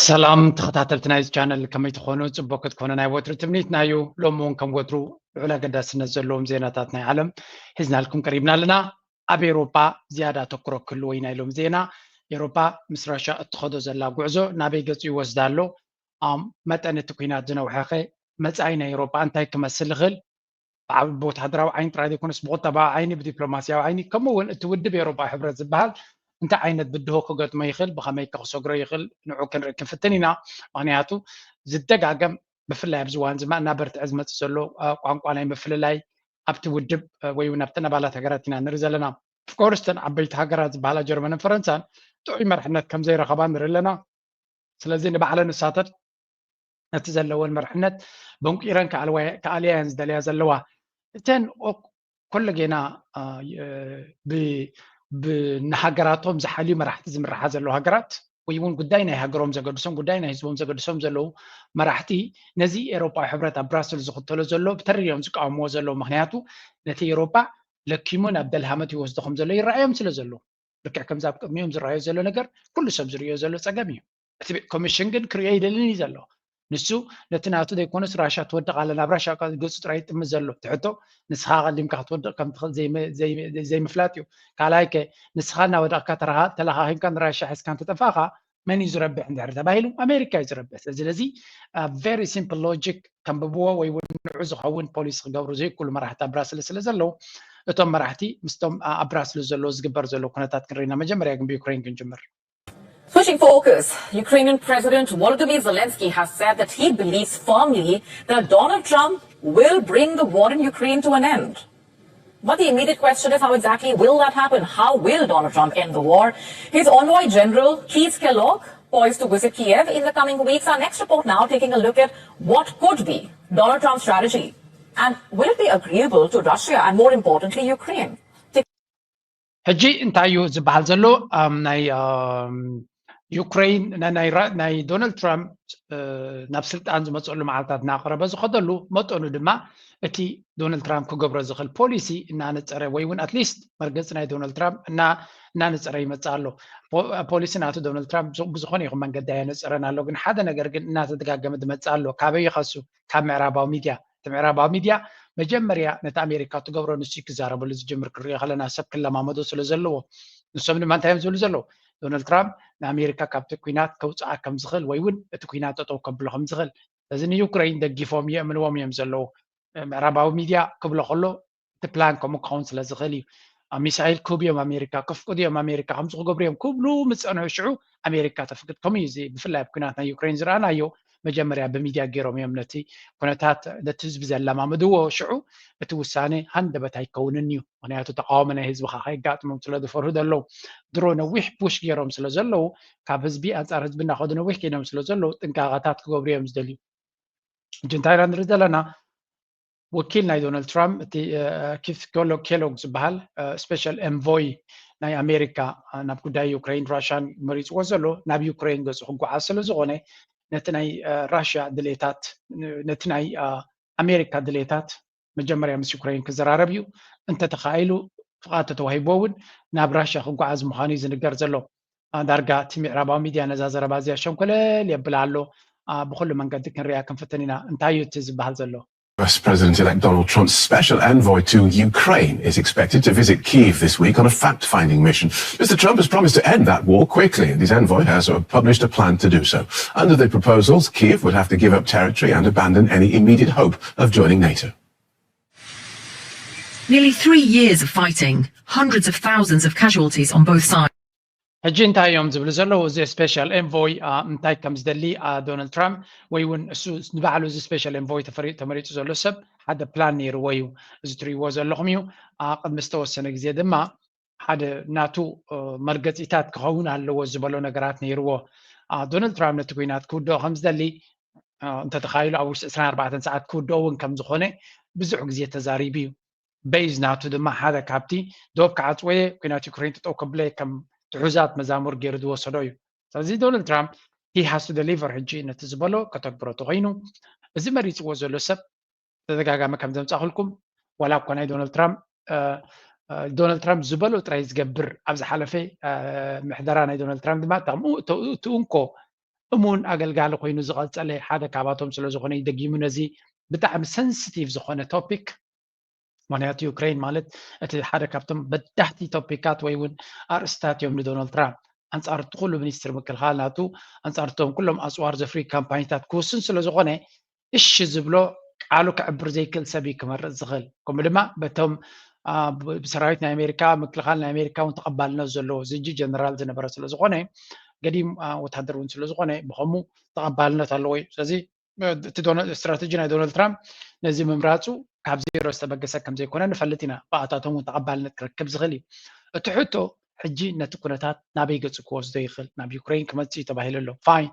ሰላም ተኸታተልቲ ናይዚ ቻነል፣ ከመይ ትኾኑ? ጽቡቅ ክትኮኑ ናይ ወትሩ ትምኒትና እዩ። ሎሚ እውን ከም ወትሩ ልዑል ኣገዳስነት ዘለዎም ዜናታት ናይ ዓለም ሒዝናልኩም ቀሪብና ኣለና። ኣብ ኤውሮጳ ዝያዳ ኣተኩሮ ክህልዎ ኢና ኢሎም ዜና። ኤውሮጳ ምስ ራሻ እትኸዶ ዘላ ጉዕዞ ናበይ ገጹ ይወስዳ ኣሎ? ኣም፣ መጠን እቲ ኲናት ዝነውሐኸ መጻኢ ናይ ኤውሮጳ እንታይ ክመስል ይኽእል? ብዓብ-፣ ብወተሃደራዊ ዓይኒ ጥራይ ዘይኮነስ ብቁጠባዊ ዓይኒ፣ ብዲፕሎማስያዊ ዓይኒ፣ ከምኡ እውን እቲ ውድብ ኤውሮጳዊ ሕብረት ዝበሃል እንታይ ዓይነት ብድሆ ክገጥሞ ይኽእል፣ ብኸመይ ከ ክሰግሮ ይኽእል፣ ንዑ ክንርኢ ክንፍትን ኢና። ምኽንያቱ ዝደጋገም፣ ብፍላይ ኣብዚ እዋን እዚ እናበርትዐ ዝመጽእ ዘሎ፣ እ፣ ቋንቋ ናይ ምፍልላይ ኣብቲ ውድብ፣ እ፣ ወይ እውን ኣብተን ኣባላት ሃገራት ኢና ንርኢ ዘለና። ኦፍኮርስ እተን ዓበይቲ ሃገራት ዝበሃላ ጀርመንን ፈረንሳን ጥዑይ መርሕነት ከም ዘይረኸባ ንርኢ ኣለና። ስለዚ ንባዕለን ንሳተን ነቲ ዘለወን መርሕነት በንቂረን ክኣልዋ-፣ ክኣልያ እየን ዝደልያ ዘለዋ። እተን ኦ-፣ ኮለጌና፣ አ፣ የ-፣ ብ-፣ ብ-፣ ንሃገራቶም ዝሓልዩ መራሕቲ ዝምርሓ ዘለዋ ሃገራት ወይ እውን ጉዳይ ናይ ሃገሮም ዘገድሶም፣ ጉዳይ ናይ ህዝቦም ዘገድሶም ዘለዉ መራሕቲ ነዚ ኤውሮጳዊ ሕብረት ኣብ ብራስል ዝኽተሎ ዘሎ ብተሪር እዮም ዝቃወምዎ ዘለዉ። ምኽንያቱ ነቲ ኤውሮጳ ለኪሙ ናብ ደልሃመት ይወስዶ ከም ዘሎ ይረኣዮም ስለ ዘሎ። ልክዕ ከምዚ ኣብ ቅድሚኦም ዝረኣዮ ዘሎ ነገር ኩሉ ሰብ ዝርእዮ ዘሎ ጸገም እዩ። እቲ ኮሚሽን ግን ክርእዮ ይደልን እዩ ዘሎ። ንሱ ነቲ ናቱ ዘይኮነስ ራሻ ትወድቕ ኣላ፣ ናብ ራሻ ገጹ ጥራይ ይጥምት ዘሎ። እቲ ሕቶ ንስኻ ኣቐዲምካ ክትወድቕ ከም ትኽእል ዘይመ-፣ ዘይመ-፣ ዘይምፍላጥ እዩ። ካልኣይ ከ ንስኻ እናወደቕካ ተረኻ-፣ ተለኻኺምካ ንራሻ ሒዝካ እንተጠፋእኻ መን እዩ ዝረብሕ እንድሕር ተባሂሉ ኣሜሪካ እዩ ዝረብሕ። ስለዚ ነዚ፣ አ፣ very simple logic ከንብብዎ ወይ እውን ንዑ ዝኸውን ፖሊሲ ክገብሩ ዘይክእሉ መራሕቲ ኣብ ብራስልስ ስለ ዘለዉ እቶም መራሕቲ ምስቶም፣ አ፣ ኣብ ብራስልስ ዘለዉ ዝግበር ዘሎ ኩነታት ክንርኢና መጀመርያ ግን ብዩክሬን ክንጅምር። Switching focus, Ukrainian President Volodymyr Zelensky has said that he believes firmly that Donald Trump will bring the war in Ukraine to an end. But the immediate question is, how exactly will that happen? How will Donald Trump end the war? His envoy general, Keith Kellogg, poised to visit Kiev in the coming weeks. Our next report now taking a look at what could be Donald Trump's strategy. And will it be agreeable to Russia and, more importantly, Ukraine? ሕጂ እንታይ እዩ ዝበሃል ዘሎ? ኣም፣ ናይ፣ ኣም፣ ዩክሬን፣ ናይ፣ ናይ ራ-፣ ናይ ዶናልድ ትራምፕ፣ እ፣ ናብ ስልጣን ዝመፀሉ መዓልታት እናቐረበ ዝኸደሉ መጠኑ ድማ እቲ ዶናልድ ትራምፕ ክገብሮ ዝኽእል ፖሊሲ እናነፀረ ወይ እውን ኣትሊስት መርገፂ ናይ ዶናልድ ትራምፕ እና-፣ እናነፀረ ይመፅእ ኣሎ። ፖ-፣ ፖሊሲ ናቱ ዶናልድ ትራምፕ ብዝ-፣ ብዝኾነ ይኹን መንገዲ ኣየነፀረን ኣሎ። ግን ሓደ ነገር ግን እናተደጋገመ ዝመፅእ ኣሎ። ካበይ ይኸሱ? ካብ ምዕራባዊ ሚድያ። እቲ ምዕራባዊ ሚድያ መጀመርያ ነቲ ኣሜሪካ ትገብሮ ንሱ ክዛረበሉ ዝጅምር ክሪኦ ከለና ሰብ ክለማመዶ ስለ ዘለዎ። ንሶም ድማ እንታይ እዮም ዝብሉ ዘለዉ? ዶናልድ ትራምፕ ንኣሜሪካ ካብቲ ኲናት ከውፅኣ ከም ዝኽእል ወይ እውን እቲ ኲናት ጠጠው ከብሎ ከም ዝኽእል። ስለዚ ንዩክሬን ደጊፎም የእምንዎም እዮም ዘለዉ። ምዕራባዊ ሚድያ ክብሎ ከሎ እቲ ፕላን ከምኡ ክኸውን ስለ ዝኽእል እዩ። ኣብ ሚሳይል ክህቡ እዮም ኣሜሪካ፣ ከፍቅዱ እዮም ኣሜሪካ፣ ከምዚ ክገብሩ እዮም ክብሉ ምስ ጸንሑ ሽዑ ኣሜሪካ ተፍቅድ። ከምኡ እዩ እዚ ብፍላይ ኣብ ኲናት ናይ ዩክሬን ዝረኣናዮ መጀመርያ ብሚድያ ገይሮም እዮም ነቲ ኩነታት ነቲ ህዝቢ ዘለማምድዎ። ሽዑ እቲ ውሳነ ሃንደበት ኣይከውንን እዩ። ምኽንያቱ ተቃውሞ ናይ ህዝቢ ኸዓ ከይጋጥሞም ስለ ዝፈርሁ ዘለዉ ድሮ ነዊሕ ፑሽ ገይሮም ስለ ዘለዉ ካብ ህዝቢ ኣንጻር ህዝቢ እናኸዱ ነዊሕ ከይዶም ስለ ዘለዉ ጥንቃቐታት ክገብሩ እዮም ዝደልዩ። ሕጂ እንታይ ኢና ንርኢ ዘለና? ወኪል ናይ ዶናልድ ትራምፕ እቲ፣ እ፣ ኪት ኬሎ-፣ ኬሎግ ዝበሃል፣ እ፣ ስፔሻል ኤንቮይ ናይ ኣሜሪካ፣ እ፣ ናብ ጉዳይ ዩክሬን ራሽያን መሪፅዎ ዘሎ ናብ ዩክሬን ገፁ ክጓዓዝ ስለ ዝኾነ ነቲ ናይ፣ እ፣ ራሽያ ድሌታት፣ ን-፣ ነቲ ናይ፣ እ፣ ኣሜሪካ ድሌታት መጀመርያ ምስ ዩክሬን ክዘራረብ እዩ። እንተተኻኢሉ ፍቓድ ተተዋሂብዎ እውን ናብ ራሽያ ክጓዓዝ ምዃኑ እዩ ዝንገር ዘሎ። እ፣ ዳርጋ እቲ ምዕራባዊ ሚድያ ነዛ ዘረባ እዚኣ ሸንኮለል የብላ ኣሎ። እ፣ ብኹሉ መንገዲ ክንሪኣ ክንፍትን ኢና። እንታይ እዩ እቲ ዝበሃል ዘሎ? U S President-elect Donald Trump's special envoy to Ukraine is expected to visit Kyiv this week on a fact-finding mission. Mister Trump has promised to end that war quickly, and his envoy has, uh, published a plan to do so. Under the proposals, Kyiv would have to give up territory and abandon any immediate hope of joining NATO. Nearly three years of fighting, hundreds of thousands of casualties on both sides. ሕጂ እንታይ እዮም ዝብሉ ዘለዉ? እዚ ስፔሻል ኤንቮይ፣ አ፣ እንታይ ከም ዝደሊ፣ አ፣ ዶናልድ ትራምፕ ወይ እውን እሱ ንባዕሉ እዚ ስፔሻል ኤንቮይ ተፈሪ-፣ ተመሪጹ ዘሎ ሰብ ሓደ ፕላን ነይርዎ እዩ። እዚ ትርእይዎ ዘለኹም እዩ። አ፣ ቅድሚ ዝተወሰነ ግዜ ድማ ሓደ ናቱ፣ እ፣ መርገጺታት ክኸውን ኣለዎ ዝበሎ ነገራት ነይርዎ። አ፣ ዶናልድ ትራምፕ ነቲ ኲናት ክውድኦ ከም ዝደሊ፣ እ፣ እንተተኻኢሉ ኣብ ውሽጢ ዕስራን ኣርባዕተን ሰዓት ክውድኦ እውን ከም ዝኾነ ብዙሕ ግዜ ተዛሪቡ እዩ። ቤዝ ናቱ ድማ ሓደ ካብቲ ዶብ ክዓጽዎ እየ፣ ኲናት ዩክሬን ጠጠው ከብሎ እየ ከም ትሑዛት መዛሙር ገይሩ ዝወሰዶ እዩ። ስለዚ ዶናልድ ትራምፕ he has to deliver ሕጂ ነቲ ዝበሎ ከተግብሮ ተኾይኑ፣ እዚ መሪጽዎ ዘሎ ሰብ ተደጋጋሚ ከም ዘምጻእኩልኩም ዋላ እኳ ናይ ዶናልድ ትራምፕ፣ እ፣ እ፣ ዶናልድ ትራምፕ ዝበሎ ጥራይ ዝገብር ኣብ ዝሓለፈ፣ እ፣ ምሕደራ ናይ ዶናልድ ትራምፕ ድማ እታ ሙ-፣ እቱ-፣ እቱ እንኮ እሙን ኣገልጋሊ ኮይኑ ዝቐጸለ ሓደ ካብኣቶም ስለ ዝኾነ እዩ ደጊሙ ነዚ ብጣዕሚ ሰንስቲቭ ዝኾነ ቶፒክ። ምክንያቱ ዩክሬን ማለት እቲ ሓደ ካብቶም በዳሕቲ ቶፒካት ወይ እውን ኣርእስታት እዮም ንዶናልድ ትራምፕ። ኣንጻር እቲ ኩሉ ሚኒስትር ምክልኻል ናቱ፣ ኣንጻር እቶም ኩሎም ኣፅዋር ዘፍሪ ካምፓኒታት ክውስን ስለ ዝኾነ እሺ ዝብሎ ቃሉ ክዕብር ዘይክእል ሰብ እዩ ክመርፅ ዝኽእል። ከምኡ ድማ በቶም ብሰራዊት ናይ ኣሜሪካ ምክልኻል ናይ ኣሜሪካ እውን ተቐባልነት ዘለዎ ዝጂ ጀነራል ዝነበረ ስለ ዝኾነ ገዲም ወታደር እውን ስለ ዝኾነ ብኸምኡ ተቐባልነት ኣለዎ እዩ። ስለዚ እቲ ስትራተጂ ናይ ዶናልድ ትራምፕ ነዚ ምምራፁ ካብ ዜሮ ዝተበገሰ ከም ዘይኮነ ንፈልጥ ኢና። ብኣታቶም እውን ተቐባልነት ክረክብ ዝኽእል እዩ። እቲ ሕቶ ሕጂ ነቲ ኩነታት ናበይ ገፁ ክወስዶ ይኽእል? ናብ ዩክሬን ክመፅእ እዩ ተባሂሉ ኣሎ። ፋይን፣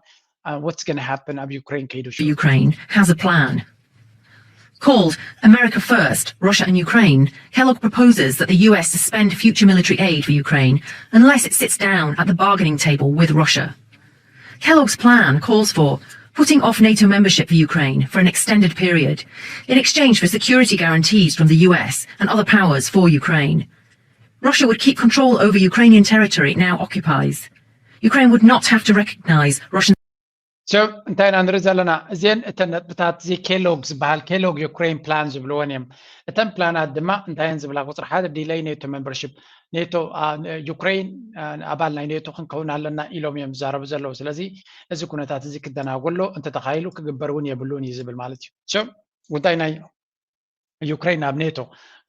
what's going to happen ኣብ ዩክሬን ከይዱ ሽዑ? Ukraine has a plan. Called America First, Russia and Ukraine, Kellogg proposes that the U S suspend future military aid for Ukraine unless it sits down at the bargaining table with Russia. Kellogg's plan calls for putting off NATO membership for Ukraine for an extended period in exchange for security guarantees from the U S and other powers for Ukraine. Russia would keep control over Ukrainian territory it now occupies. Ukraine would not have to recognize Russian ሰብ እንታይ ኢና ንርኢ ዘለና? እዚአን እተን ነጥብታት እዚ ኬሎግ ዝበሃል ኬሎግ ዩክሬን ፕላን ዝብልወን እዮም። እተን ፕላናት ድማ እንታይ እየን ዝብላ? ቁፅሪ ሓደ ዲለይ ኔቶ ሜምበርሽፕ፣ ኔቶ ዩክሬን ኣባል ናይ ኔቶ ክንከውን ኣለና ኢሎም እዮም ዝዛረቡ ዘለዉ። ስለዚ እዚ ኩነታት እዚ ክደናጎሎ እንተተኻይሉ ክግበር እውን የብሉን እዩ ዝብል ማለት እዩ። ሰብ ጉዳይ ናይ ዩክሬን ናብ ኔቶ።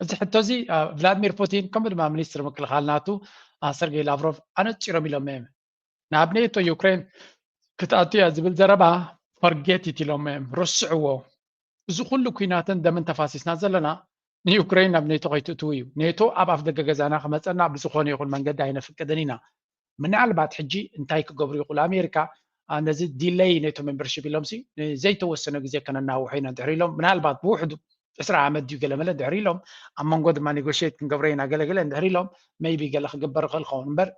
እዚ ሕቶ እዚ ቭላድሚር ፑቲን ከምኡ ድማ ሚኒስትር ምክልኻል ናቱ ሰርጌይ ላቭሮቭ ኣነፂሮም ኢሎም እዮም። ናብ ኔቶ ዩክሬን ክትኣቱ እያ ዝብል ዘረባ ፈርጌት ኢት ኢሎም እዮም፣ ረስዕዎ። እዚ ኩሉ ኩናትን ደምን ተፋሲስና ዘለና ንዩክሬን ናብ ኔቶ ከይትእትው እዩ። ኔቶ ኣብ ኣፍ ደገ ገዛና ክመፀና ብዝኾነ ይኹን መንገዲ ኣይነፍቅድን ኢና። ምናልባት ሕጂ እንታይ ክገብሩ ይኽእሉ? ኣሜሪካ ነዚ ዲለይ ኔቶ ሜምበርሽፕ ኢሎም ሲ ዘይተወሰነ ግዜ ከነናውሖ ኢና እንድሕር ኢሎም፣ ምናልባት ብውሕዱ ዕስራ ዓመት ድዩ ገለመለ እንድሕር ኢሎም፣ ኣብ መንጎ ድማ ኔጎሽት ክንገብሮ ኢና ገለገለ እንድሕር ኢሎም፣ ሜይቢ ገለ ክግበር ይኽእል ኸውን እምበር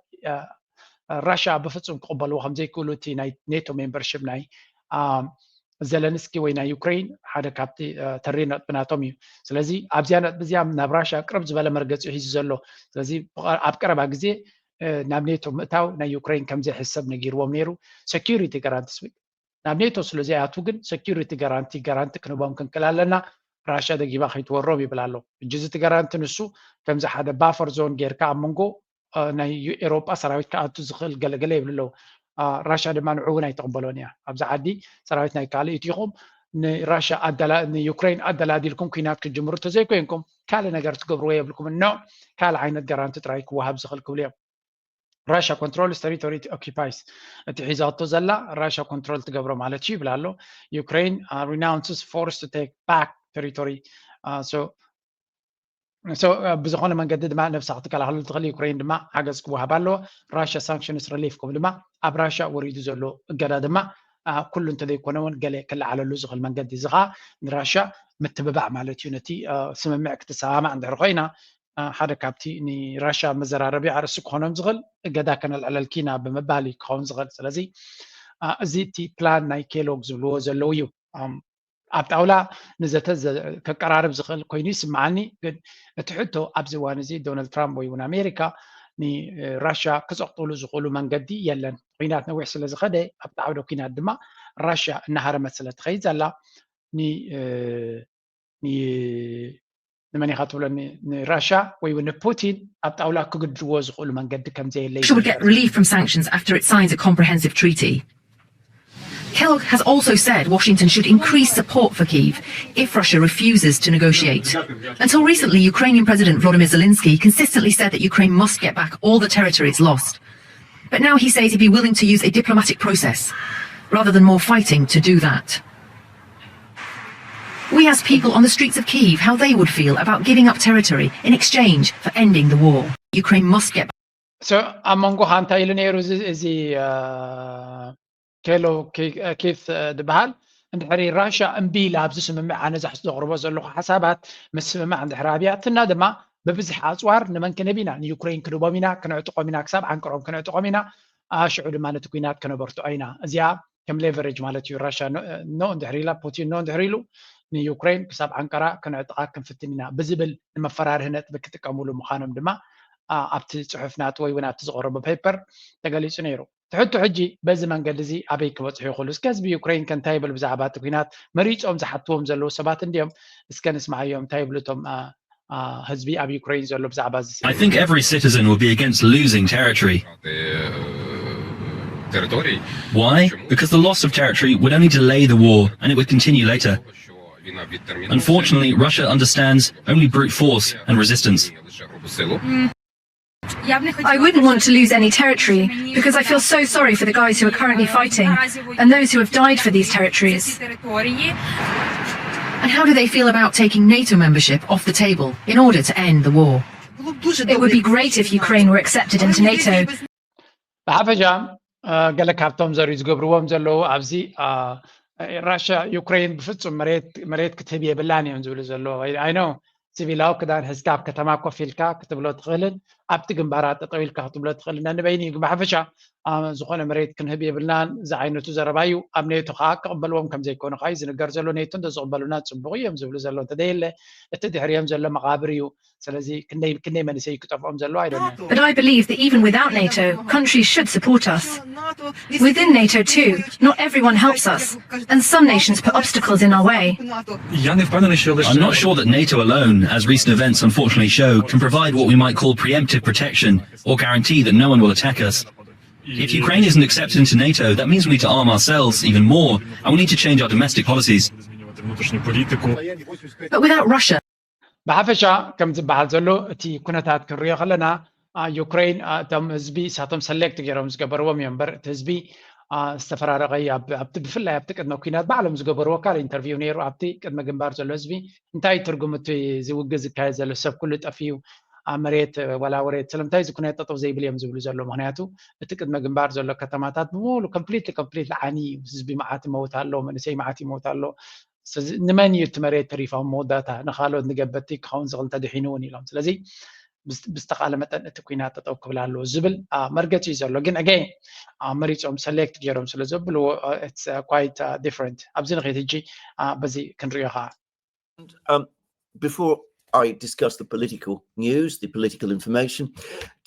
ራሻ ብፍፁም ክቕበልዎ ከም ዘይክእሉ እቲ ናይ ኔቶ ሜምበርሽፕ ናይ ዘለንስኪ ወይ ናይ ዩክሬን ሓደ ካብቲ ተሪ ነጥቢ ናቶም እዩ። ስለዚ ኣብዚኣ ነጥቢ እዚኣ ናብ ራሻ ቅርብ ዝበለ መርገፂ ሒዙ ዘሎ። ስለዚ ኣብ ቀረባ ግዜ ናብ ኔቶ ምእታው ናይ ዩክሬን ከም ዘይሕሰብ ነጊርዎም ነይሩ። ሴኪሪቲ ጋራንቲ ስዊት ናብ ኔቶ ስለ ዘይኣቱ ግን ሴኪሪቲ ጋራንቲ ጋራንቲ ክንቦም ክንክእል ኣለና። ራሻ ደጊማ ከይትወሮም ይብል ኣሎ። ሕጂ እዚ እቲ ጋራንቲ ንሱ ከምዚ ሓደ ባፈር ዞን ጌርካ ኣብ መንጎ ናይ ኤሮጳ ሰራዊት ክኣቱ ዝኽእል ገለገለ ይብሉ ኣለዉ። ራሻ ድማ ንዑ እውን ኣይትቕበሎን እያ። ኣብዚ ዓዲ ሰራዊት ናይ ካልእ ኢትኹም ንራሻ ንዩክሬን ኣደላዲልኩም ኩናት ክትጅምሩ ተዘይኮይንኩም ካልእ ነገር ትገብርዎ የብልኩም። ኖ ካልእ ዓይነት ጋራንቲ ጥራይ ክወሃብ ዝኽእል ክብሉ እዮም። Russia controls territory it occupies። እቲ ሒዛቶ ዘላ ራሻ ኮንትሮል ትገብሮ ማለት እዩ ይብል ኣሎ። Ukraine renounces force to take back territory። ብዝኾነ መንገዲ ድማ ነብሳ ክትከላኸሉ ትኽእል። ዩክሬን ድማ ሓገዝ ክወሃብ ኣለዎ። ራሻ ሳንክሽንስ ሪሊፍ ከምኡ ድማ ኣብ ራሻ ወሪዱ ዘሎ እገዳ ድማ ኩሉ እንተዘይኮነ እውን ገለ ክለዓለሉ ዝኽእል መንገዲ እዚ ከዓ ንራሻ ምትብባዕ ማለት እዩ። ነቲ ስምምዕ ክትሰማማዕ እንድሕር ኮይና ሓደ ካብቲ ንራሻ መዘራረቢ ኣርእስቲ ክኾኖም ዝኽእል እገዳ ከነልዕለልኪ ኢና ብምባል እዩ ክኸውን ዝኽእል። ስለዚ እዚ እቲ ፕላን ናይ ኬሎግ ዝብልዎ ዘለዉ እዩ። ኣብ ጣውላ ንዘተ ከቀራርብ ዝኽእል ኮይኑ ይስምዓኒ። ግን እቲ ሕቶ ኣብዚ እዋን እዚ ዶናልድ ትራምፕ ወይ እውን ኣሜሪካ ንራሻ ክፀቕጥሉ ዝኽእሉ መንገዲ የለን። ኩናት ነዊሕ ስለ ዝኸደ ኣብቲ ዓውደ ኩናት ድማ ራሻ እናሃረመት ስለ ትኸይድ ዘላ ንመን ኢኻ ትብለኒ ንራሻ ወይ እውን ንፑቲን ኣብ ጣውላ ክግድልዎ ዝኽእሉ መንገዲ ከም ዘየለ Russia would get relief from sanctions after it signs a comprehensive treaty. Kellogg has also said Washington should increase support for Kyiv if Russia refuses to negotiate. Until recently, Ukrainian President Volodymyr Zelensky consistently said that Ukraine must get back all the territory it's lost. But now he says he'd be willing to use a diplomatic process rather than more fighting to do that. We asked people on the streets of Kyiv how they would feel about giving up territory in exchange for ending the war. Ukraine must get so ኣብ መንጎኻ እንታይ ኢሉ ነይሩ እዚ ኬሎ ኬፍ ዝበሃል እንድሕሪ ራሻ እምቢ ኢላ ኣብዚ ስምምዕ ኣነ ዘቕርቦ ዘለኹ ሓሳባት ምስ ስምምዕ እንድሕር ኣብያትና ድማ ብብዝሒ ኣፅዋር ንመን ክንህብ ኢና? ንዩክሬን ክንህቦም ኢና፣ ክነዕጥቆም ኢና፣ ክሳብ ዓንቅሮም ክነዕጥቆም ኢና። ሽዑ ድማ ነቲ ኩናት ከነበርትዖ ኢና። እዚኣ ከም ሌቨሬጅ ማለት እዩ። ራሻ ኖ እንድሕር ኢላ፣ ፑቲን ኖ እንድሕር ኢሉ ንዩክሬን ክሳብ ዓንቀራ ክነዕጥቓ ክንፍትን ኢና ብዝብል ንመፈራርሂ ነጥቢ ክጥቀምሉ ምዃኖም ድማ ኣብቲ ፅሑፍ ናቱ ወይ እውን ኣብቲ ዝቐረበ ፔፐር ተገሊፁ ነይሩ። ትሕቱ ሕጂ በዚ መንገዲ እዚ ኣበይ ክበፅሑ ይኽእሉ? እስከ ህዝቢ ዩክሬን ከ እንታይ ይብል ብዛዕባ እቲ ኩናት? መሪፆም ዝሓትዎም ዘለዉ ሰባት እንዲዮም። እስከ ንስማዓዮም እንታይ ይብሉ እቶም ህዝቢ ኣብ ዩክሬን ዘሎ ብዛዕባ እዚ? I think every citizen would be against losing territory. Why? Because the loss of territory would only delay the war and it would continue later. Unfortunately, Russia understands only brute force and resistance. I wouldn't want to lose any territory because I feel so sorry for the guys who are currently fighting and those who have died for these territories. And how do they feel about taking NATO membership off the table in order to end the war? It would be great if Ukraine were accepted into NATO. ብሓፈሻ ገለ ካብቶም ዘርኢ ዝገብርዎም ዘለዉ ኣብዚ ራሽያ ዩክሬን ብፍፁም መሬት ክትህብ የብላን እዮም ዝብሉ ዘለዉ። I know ሲቪላዊ ክዳን ሒዝካ ኣብ ከተማ ኮፍ ኢልካ ክትብሎ ትኽእልን ኣብቲ ግንባራት ጠጠው ኢልካ ክትብሎ ትኽእልን ነንበይኑ እዩ። ብሓፈሻ ዝኾነ መሬት ክንህብ የብልናን ዝዓይነቱ ዘረባ እዩ። ኣብ ኔቶ ከዓ ክቕበልዎም ከም ዘይኮኑ ከዓ እዩ ዝንገር ዘሎ። ኔቶ እንተዝቕበሉና ፅቡቕ እዮም ዝብሉ ዘሎ። እንተደየለ እቲ ድሕሪኦም ዘሎ መቓብር እዩ። ስለዚ ክንደይ ክንደይ መንእሰይ ክጠፍኦም ዘሎ I don't know። But I believe that even without NATO, countries should support us. Within NATO too, not everyone helps us, and some nations put obstacles in our way. I'm not sure that NATO alone, as recent events unfortunately show, can provide what we might call preemptive protection or guarantee that no one will attack us. If Ukraine isn't accepted into NATO, that means we need to arm ourselves even more, and we need to change our domestic policies. But without Russia, ብሓፈሻ ከም ዝበሃል ዘሎ እቲ ኩነታት ክንሪኦ ከለና ዩክሬን እቶም ህዝቢ እሳቶም ሰሌክት ገይሮም ዝገበርዎም እዮም እምበር እቲ ህዝቢ ዝተፈራረቀ ኣብቲ ብፍላይ ኣብቲ ቅድመ ኩናት ባዕሎም ዝገበርዎ ካል ኢንተርቪው ነይሩ። ኣብቲ ቅድመ ግንባር ዘሎ ህዝቢ እንታይ ትርጉም እቲ ዝውግእ ዝካየድ ዘሎ ሰብ ኩሉ ጠፍዩ መሬት ዋላ ወሬት ስለምንታይ እዚ ኩነት ጠጠው ዘይብል እዮም ዝብሉ ዘሎ። ምክንያቱ እቲ ቅድመ ግንባር ዘሎ ከተማታት ብሙሉ ኮምፕሊትሊ ኮምፕሊትሊ ዓኒ እዩ። ህዝቢ መዓት ይመውት ኣሎ፣ መንእሰይ መዓት ይመውት ኣሎ። ስለዚ ንመን እዩ እቲ መሬት ተሪፋ መወዳእታ ንካልኦት ንገበቲ ክኸውን ዝኽእል እንተድሒኑ እውን ኢሎም። ስለዚ ብዝተኻለ መጠን እቲ ኩናት ጠጠው ክብል ኣለዎ ዝብል መርገፂ እዩ ዘሎ። ግን ኣገይን መሪፆም ሰሌክት ገይሮም ስለ ዘብልዎ it's quite different። ኣብዚ ንኸይድ ሕጂ በዚ ክንሪኦ ከዓ before I discuss the political news, the political information,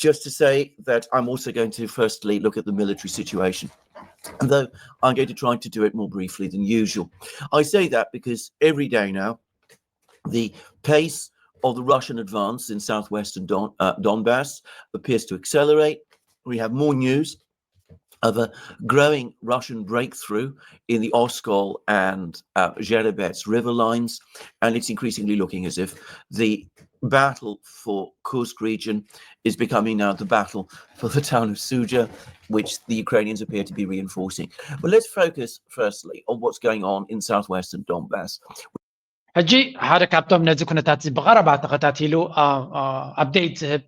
just to say that I'm also going to firstly look at the military situation. Though I'm going to try to do it more briefly than usual. I say that because every day now, the pace of the Russian advance in southwestern Don, uh, Donbass appears to accelerate. We have more news of a growing Russian breakthrough in the Oskol and uh, Zherebets river lines, and it's increasingly looking as if the battle for Kursk region is becoming now the battle for the town of Suja, which the Ukrainians appear to be reinforcing. But let's focus firstly on what's going on in southwestern Donbass. ሕጂ ሓደ ካብቶም ነዚ ኩነታት እዚ ብቐረባ ተኸታቲሉ ኣፕዴት ዝህብ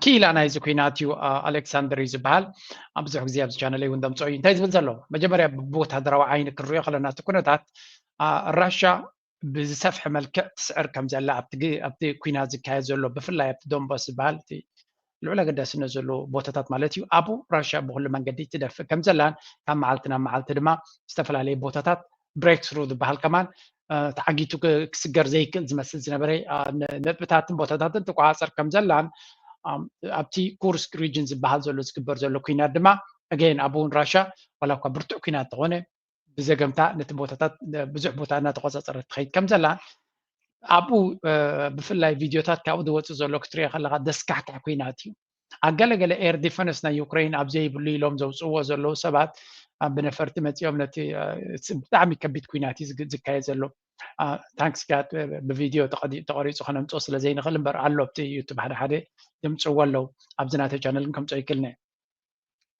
ክኢላ ናይዚ ኩናት እዩ ኣሌክሳንደር እዩ ዝበሃል። ብዙሕ ግዜ ኣብዚ ቻነለይ እውን ደምፅኦ እዩ። እንታይ ዝብል ዘሎ መጀመርያ ብወታደራዊ ዓይኒ ክንሪኦ ከለና እቲ ኩነታት ራሻ ብዝሰፍሐ መልክዕ ትስዕር ከም ዘላ ኣብቲ ኩናት ዝካየድ ዘሎ ብፍላይ ኣብቲ ዶንባስ ዝበሃል እቲ ልዑል ኣገዳስነት ዘለዎ ቦታታት ማለት እዩ። ኣብኡ ራሽያ ብኩሉ መንገዲ ትደፍእ ከም ዘላን ካብ መዓልቲ ናብ መዓልቲ ድማ ዝተፈላለዩ ቦታታት ብሬክ ስሩ ዝበሃል ከማን ተዓጊቱ ክስገር ዘይክእል ዝመስል ዝነበረ ነጥብታትን ቦታታትን ትቆፃፀር ከም ዘላን ኣብቲ ኩርስክ ሪጅን ዝበሃል ዘሎ ዝግበር ዘሎ ኩናት ድማ ኣገይን ኣብኡ እውን ራሽያ ዋላ እኳ ብርቱዕ ኩናት እንተኾነ ብዘገምታ ነቲ ቦታታት ብዙሕ ቦታ እናተቆፃፀረት ትኸይድ ከም ዘላ ኣብኡ ብፍላይ ቪድዮታት ካብኡ ዝወፅእ ዘሎ ክትሪኦ ከለካ ደስካሕካሕ ኩናት እዩ። ኣብ ገለገለ ኤር ዲፈንስ ናይ ዩክሬን ኣብ ዘይብሉ ኢሎም ዘውፅእዎ ዘለዉ ሰባት ብነፈርቲ መፂኦም ነቲ ብጣዕሚ ከቢድ ኩናት እዩ ዝካየድ ዘሎ። ታንክስ ጋድ ብቪድዮ ተቐሪፁ ከነምፅኦ ስለ ዘይንኽእል እምበር ኣሎ ኣብቲ ዩቱብ ሓደ ሓደ የምፅእዎ ኣለዉ። ኣብዚ ናተይ ቻነል ግን ከምፅኦ ይክልነ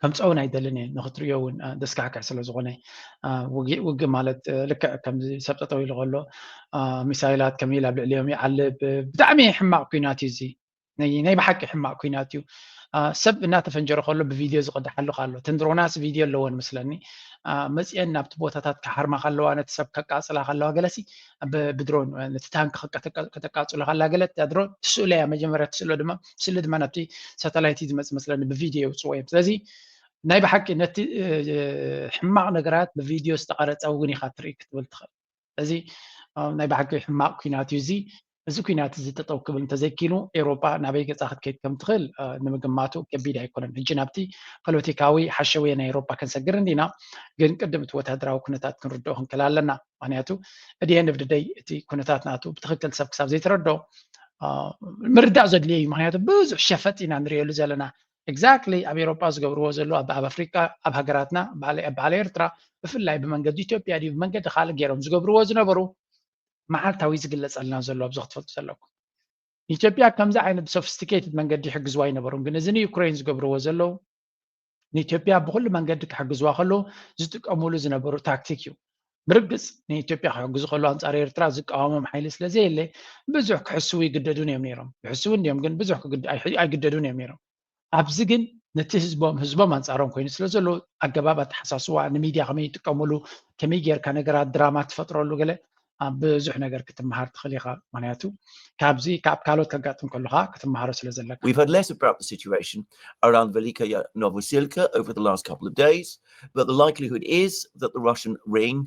ከምፀውን ኣይደልን እየ ንክትሪኦ እውን ደስካሕክሕ ስለ ዝኾነ ውግእ ማለት ልክዕ ከምዚ ሰብ ጠጠው ኢሉ ከሎ ሚሳይላት ከመይ ኢል ኣብ ልዕሊኦም ይዓልብ ብጣዕሚ ሕማቅ ኩናት እዩ እዚ ናይ ብሓቂ ሕማቅ ኩናት እዩ ሰብ እናተፈንጀረ ከሎ ብቪድዮ ዝቀዳሓሉ ካሎ እተን ድሮናስ ቪድዮ ኣለወን መስለኒ መፅአን ናብቲ ቦታታት ክሓርማ ከለዋ ነቲ ሰብ ከቃፅላ ከለዋ ገለሲ ብድሮን ነቲ ታንክ ከተቃፅሎ ከላ ገለ ድሮን ትስእሎ እያ መጀመርያ ትስእሎ ድማ ስእሊ ድማ ናብቲ ሳተላይቲ ዝመፅ መስለኒ ብቪድዮ የውፅዎ እዮም ስለዚ ናይ ብሓቂ ነቲ ሕማቕ ነገራት ብቪድዮ ዝተቐረፀ እውን ኢኻ ትርኢ ክትብል ትኽእል እዚ ናይ ብሓቂ ሕማቕ ኩናት እዩ እዚ እዚ ኩናት እዚ ጠጠው ክብል እንተዘይኪሉ ኤውሮጳ ናበይ ገጻ ክትከይድ ከም ትኽእል ንምግማቱ ከቢድ ኣይኮነን። ሕጂ ናብቲ ፖለቲካዊ ሓሸውየ ናይ ኤውሮጳ ክንሰግር እንዲና፣ ግን ቅድም እቲ ወታደራዊ ኩነታት ክንርድኦ ክንክእል ኣለና። ምክንያቱ እድየ ንብድደይ እቲ ኩነታት ናቱ ብትኽክል ሰብ ክሳብ ዘይተረድኦ ምርዳእ ዘድልዮ እዩ። ምክንያቱ ብዙሕ ሸፈጥ ኢና ንሪእየሉ ዘለና። ኤግዛክትሊ ኣብ ኤውሮጳ ዝገብርዎ ዘሎ ኣብ ኣፍሪቃ ኣብ ሃገራትና በዓል ኤርትራ ብፍላይ ብመንገዲ ኢትዮጵያ ድዩ ብመንገዲ ካልእ ገይሮም ዝገብርዎ ዝነበሩ መዓልታዊ ዝግለጸልና ዘሎ ኣብዚ ክትፈልጡ ዘለኩም። ኢትዮጵያ ከምዚ ዓይነት ብሶፊስቲኬትድ መንገዲ ይሕግዝዋ ኣይነበሩን፣ ግን እዚ ንዩክሬን ዝገብርዎ ዘለዉ ንኢትዮጵያ ብኩሉ መንገዲ ክሕግዝዋ ከለዉ ዝጥቀሙሉ ዝነበሩ ታክቲክ እዩ። ብርግጽ ንኢትዮጵያ ክሕግዙ ከለዉ ኣንጻር ኤርትራ ዝቃወሞም ሓይሊ ስለ ዘየለ ብዙሕ ክሕስዉ ይግደዱን እዮም ነይሮም። ይሕስዉ እንዲዮም ግን ብዙሕ ኣይግደዱን እዮም ነይሮም። ኣብዚ ግን ነቲ ህዝቦም ህዝቦም ኣንጻሮም ኮይኑ ስለ ዘሎ ኣገባብ ኣተሓሳስዋ ንሚድያ ከመይ ይጥቀሙሉ ከመይ ጌርካ ነገራት ድራማ ትፈጥረሉ ገለ ብዙሕ ነገር ክትመሃር ትኽእል ኢኻ። ምክንያቱ ካብዚ ካብ ካልኦት ከጋጥም ከለኻ ክትመሃሮ ስለ ዘለካ። We've heard less about the situation around Velika Novosilka over the last couple of days, but the likelihood is that the Russian ring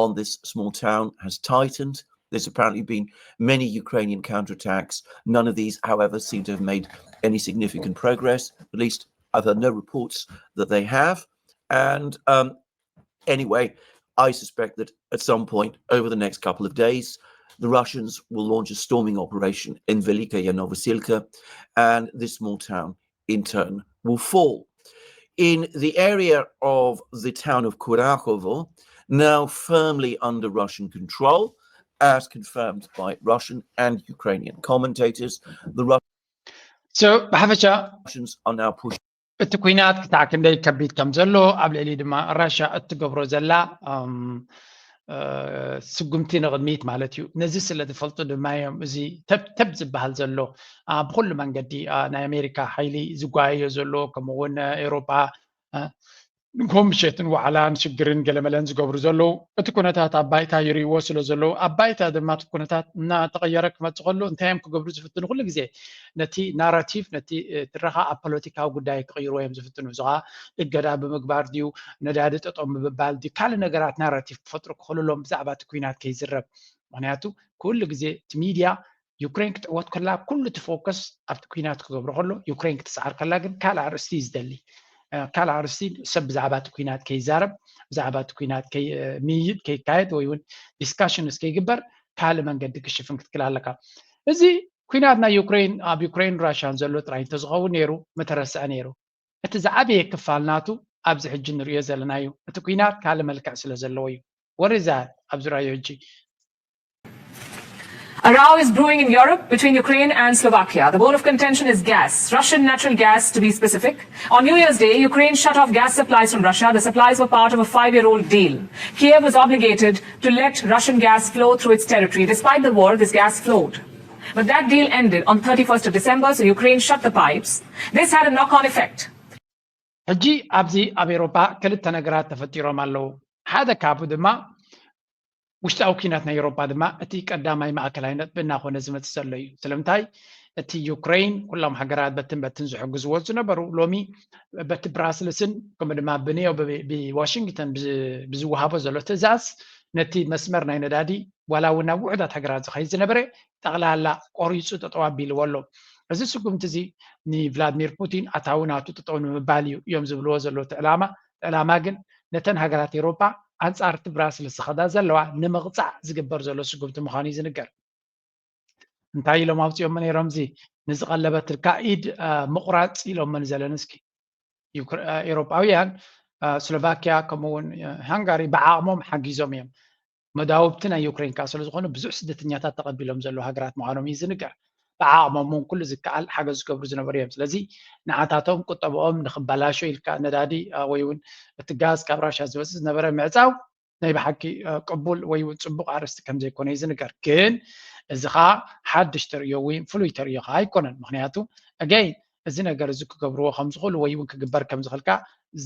on this small town has tightened. There's apparently been many Ukrainian counterattacks. None of these, however, seem to have made any significant progress. At least I've heard no reports that they have. And um, anyway, I suspect that at some point over the next couple of days, the Russians will launch a storming operation in Velika Novosilka, and this small town in turn will fall. In the area of the town of Kurakovo, now firmly under Russian control, as confirmed by Russian and Ukrainian commentators, the ብሓፈሻ Russians are now pushing. እቲ ኩናት ክሳዕ ክንደይ ከቢድ ከም ዘሎ ኣብ ልዕሊ ድማ ራሻ እትገብሮ ዘላ ስጉምቲ ንቕድሚት ማለት እዩ። ነዚ ስለ ዝፈልጡ ድማ እዮም እዚ ተብተብ ዝበሃል ዘሎ ብኩሉ መንገዲ ናይ ኣሜሪካ ሓይሊ ዝጓየዮ ዘሎ ከምኡ እውን ኤውሮጳ ንኮምሸትን ዋዕላን ሽግርን ገለመለን ዝገብሩ ዘለዉ እቲ ኩነታት ኣብ ባይታ ይርእይዎ ስለ ዘለዉ ኣብ ባይታ ድማ እቲ ኩነታት እናተቐየረ ክመፅእ ከሎ እንታይ እዮም ክገብሩ ዝፍትኑ ኩሉ ግዜ ነቲ ናራቲቭ ነቲ ትረኻ ኣብ ፖለቲካዊ ጉዳይ ክቕይርዎ እዮም ዝፍትኑ። እዚ ኸዓ እገዳ ብምግባር ድዩ ነዳዲ ጠጠው ምብባል ድዩ ካልእ ነገራት ናራቲቭ ክፈጥሩ ክኽእሉሎም ብዛዕባ እቲ ኩናት ከይዝረብ። ምክንያቱ ኩሉ ግዜ እቲ ሚድያ ዩክሬን ክትዕወት ከላ ኩሉ እቲ ፎከስ ኣብቲ ኩናት ክገብሮ ከሎ ዩክሬን ክትስዓር ከላ ግን ካልእ ኣርእስቲ እዩ ዝደሊ። ካልእ ኣርእስቲ ሰብ ብዛዕባ እቲ ኩናት ከይዛረብ ብዛዕባ እቲ ኩናት ምይይጥ ከይካየድ ወይ እውን ዲስካሽንስ ከይግበር ካልእ መንገዲ ክሽፍን ክትክል ኣለካ። እዚ ኩናት ናይ ዩክሬን ኣብ ዩክሬን ራሽያን ዘሎ ጥራይ እንተዝኸውን ነይሩ ምተረስዐ ነይሩ። እቲ ዝዓበየ ክፋል ናቱ ኣብዚ ሕጂ ንሪኦ ዘለና እዩ። እቲ ኩናት ካልእ መልክዕ ስለ ዘለዎ እዩ። ወርዛ ኣብ ዙርያዮ ሕጂ A row is brewing in Europe between Ukraine and Slovakia. The bone of contention is gas, Russian natural gas to be specific. On New Year's Day, Ukraine shut off gas supplies from Russia. The supplies were part of a five-year-old deal. Kiev was obligated to let Russian gas flow through its territory. Despite the war, this gas flowed. But that deal ended on thirty-first of December, so Ukraine shut the pipes. This had a knock-on effect. ሕጂ ኣብዚ ኣብ ኤውሮፓ ክልተ ነገራት ተፈጢሮም ኣለዉ። ሓደ ካብኡ ድማ ውሽጣዊ ኩናት ናይ ኤውሮፓ ድማ እቲ ቀዳማይ ማእከላይ ነጥቢ እናኾነ ዝመፅእ ዘሎ እዩ። ስለምንታይ እቲ ዩክሬን ኩሎም ሃገራት በትን በትን ዝሕግዝዎ ዝነበሩ ሎሚ በቲ ብራስልስን ከምኡ ድማ ብንዮ ብዋሽንግተን ብዝወሃቦ ዘሎ ትእዛዝ ነቲ መስመር ናይ ነዳዲ ዋላ እውን ናብ ውሑዳት ሃገራት ዝኸይድ ዝነበረ ጠቕላላ ቆሪፁ ጠጠው ኣቢልዎ ኣሎ። እዚ ስጉምቲ እዚ ንቭላድሚር ፑቲን ኣታዊ ናቱ ጠጠው ንምባል እዩ እዮም ዝብልዎ ዘለዉ እቲ ዕላማ። እቲ ዕላማ ግን ነተን ሃገራት ኤውሮጳ ኣንጻር እቲ ብራስልስ ዝኸዳ ዘለዋ ንምቕጻዕ ዝግበር ዘሎ ስጉምቲ ምዃኑ እዩ ዝንገር። እንታይ ኢሎም ኣውፂኦሞ ነይሮም? እዚ ንዝቐለበትልካ ኢድ ምቑራፅ ኢሎሞ ንዘለንስኪ። ኤውሮጳውያን ስሎቫኪያ ከምኡውን ሃንጋሪ ብዓቕሞም ሓጊዞም እዮም። መዳውብቲ ናይ ዩክሬን ከዓ ስለዝኾኑ ብዙሕ ስደተኛታት ተቐቢሎም ዘለዉ ሃገራት ምዃኖም እዩ ዝንገር። ብዓቕሞም እውን ኩሉ ዝከኣል ሓገዝ ዝገብሩ ዝነበሩ እዮም። ስለዚ ንዓታቶም ቁጠብኦም ንክበላሾ ኢልካ ነዳዲ ወይ እውን እቲ ጋዝ ካብ ራሻ ዝወፅእ ዝነበረ ምዕፃው ናይ ብሓቂ ቅቡል ወይ እውን ፅቡቕ ኣርእስቲ ከም ዘይኮነ እዩ ዝንገር። ግን እዚ ከዓ ሓድሽ ተርእዮ ወይ ፍሉይ ተርእዮ ከዓ ኣይኮነን። ምክንያቱ ኣገይን እዚ ነገር እዚ ክገብርዎ ከም ዝኽእሉ ወይ እውን ክግበር ከም ዝኽእል ከዓ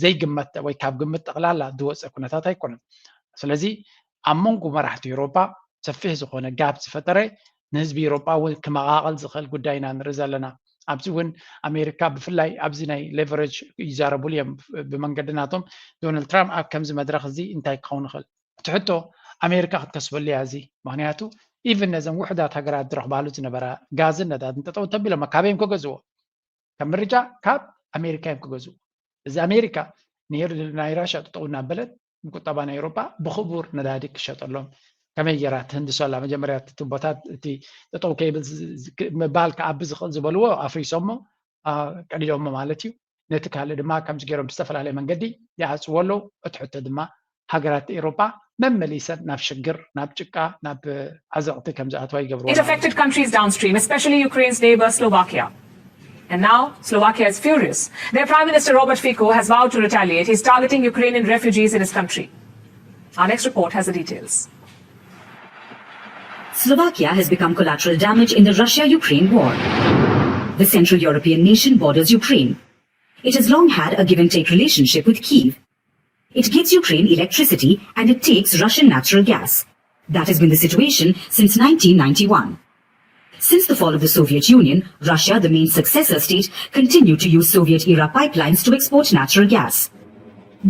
ዘይግመት ወይ ካብ ግምት ጠቕላላ ዝወፀ ኩነታት ኣይኮነን። ስለዚ ኣብ መንጎ መራሕቲ ኤውሮጳ ሰፊሕ ዝኾነ ጋፕ ዝፈጠረ ንህዝቢ ኤውሮጳ እውን ክመቓቐል ዝኽእል ጉዳይ ኢና ንርኢ ዘለና። ኣብዚ እውን ኣሜሪካ ብፍላይ ኣብዚ ናይ ሌቨሬጅ ይዛረቡሉ እዮም ብመንገዲ ናቶም። ዶናልድ ትራምፕ ኣብ ከምዚ መድረኽ እዚ እንታይ ክኸውን ይኽእል? እቲ ሕቶ ኣሜሪካ ክትከስበሉ እያ እዚ። ምክንያቱ ኢቭን ነዘን ውሕዳት ሃገራት ዝረኽባሉ ዝነበራ ጋዝን ነዳድን ጠጠው ተቢሎም ካበይ እዮም ክገዝዎ? ከም ምርጫ ካብ ኣሜሪካ እዮም ክገዝዎ። እዚ ኣሜሪካ ንሄር ናይ ራሻ ጠጠው እናበለት ንቁጠባ ናይ ኤውሮጳ ብክቡር ነዳዲ ክሸጠሎም ከመይ ገይራ ትህንድሶ ኣላ? መጀመርያ እቲ ቦታት እቲ ጠጠው ከይብል ምባል ክኣቢ ዝኽእል ዝበልዎ ኣፍሪሶሞ ቀዲዶሞ ማለት እዩ። ነቲ ካልእ ድማ ከምዚ ገይሮም ብዝተፈላለየ መንገዲ ይዓፅዎ ኣለዉ። እቲ ሕቶ ድማ ሃገራት ኤውሮጳ መመሊሰን ናብ ሽግር፣ ናብ ጭቃ፣ ናብ ዓዘቕቲ ከም ዝኣትዋ ይገብርዎ። It affected countries downstream, especially Ukraine's neighbor Slovakia. And now, Slovakia is furious. Their Prime Minister Robert Fico has vowed to retaliate. He's targeting Ukrainian refugees in his country. Our next report has the details. Slovakia has become collateral damage in the Russia Ukraine war. The Central European nation borders Ukraine. It has long had a give and take relationship with Kyiv. It gives Ukraine electricity and it takes Russian natural gas. That has been the situation since nineteen ninety-one. Since the fall of the Soviet Union, Russia, the main successor state, continued to use Soviet era pipelines to export natural gas.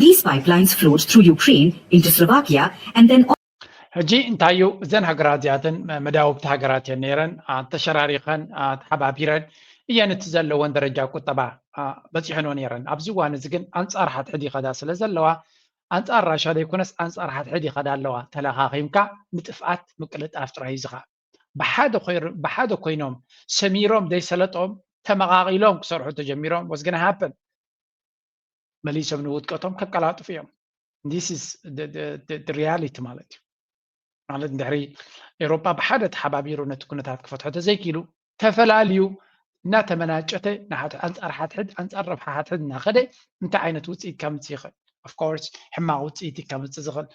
These pipelines flowed through Ukraine into Slovakia and then ሕጂ እንታይ እዩ? እዘን ሃገራት እዚኣተን መዳውብቲ ሃገራት እየን ነይረን፣ ተሸራሪኸን ተሓባቢረን እየን እቲ ዘለወን ደረጃ ቁጠባ በፂሐንኦ ነይረን። ኣብዚ እዋን እዚ ግን ኣንፃር ሓድሕድ ይኸዳ ስለ ዘለዋ ኣንፃር ራሻ ዘይኮነስ ኣንፃር ሓድሕድ ይኸዳ ኣለዋ። ተለኻኺምካ ንጥፍኣት ምቅልጣፍ ጥራይ እዩ ዝኻ ብሓደ ኮይኖም ሰሚሮም ዘይሰለጦም ተመቓቒሎም ክሰርሑ ተጀሚሮም ወዝግና ሃፕን መሊሶም ንውድቀቶም ከቀላጥፉ እዮም። This is reality ማለት እዩ። ማለት እንድሕሪ ኤውሮጳ ብሓደ ተሓባቢሩ ነቲ ኩነታት ክፈትሖ ተዘይኪሉ ተፈላልዩ እናተመናጨተ ኣንፃር ሓትሕድ ኣንፃር ረብሓ ሓትሕድ እናኸደ እንታይ ዓይነት ውፅኢት ከምፅእ ይኽእል? Of course ሕማቕ ውፅኢት እዩ ከምፅእ ዝኽእል።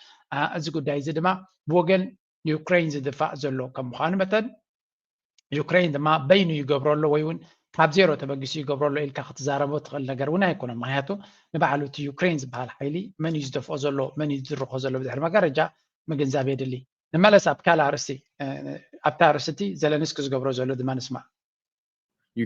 እዚ ጉዳይ እዚ ድማ ብወገን ዩክሬን ዝድፋእ ዘሎ ከም ምዃኑ መጠን ዩክሬን ድማ በይኑ ይገብሮ ኣሎ ወይ እውን ካብ ዜሮ ተበጊሱ ይገብሮ ኣሎ ኢልካ ክትዛረቦ ትኽእል ነገር እውን ኣይኮነን። ምክንያቱ ንባዕሉ እቲ ዩክሬን ዝበሃል ሓይሊ መን እዩ ዝደፍኦ ዘሎ መን እዩ ዝድርኾ ዘሎ ብድሕሪ መጋረጃ ምግንዛብ የድሊ። ንመለስ ኣብ ካልእ ኣርእስቲ ኣብቲ ኣርእስቲ ዘለንስኪ ዝገብሮ ዘሎ ድማ ንስማዕ።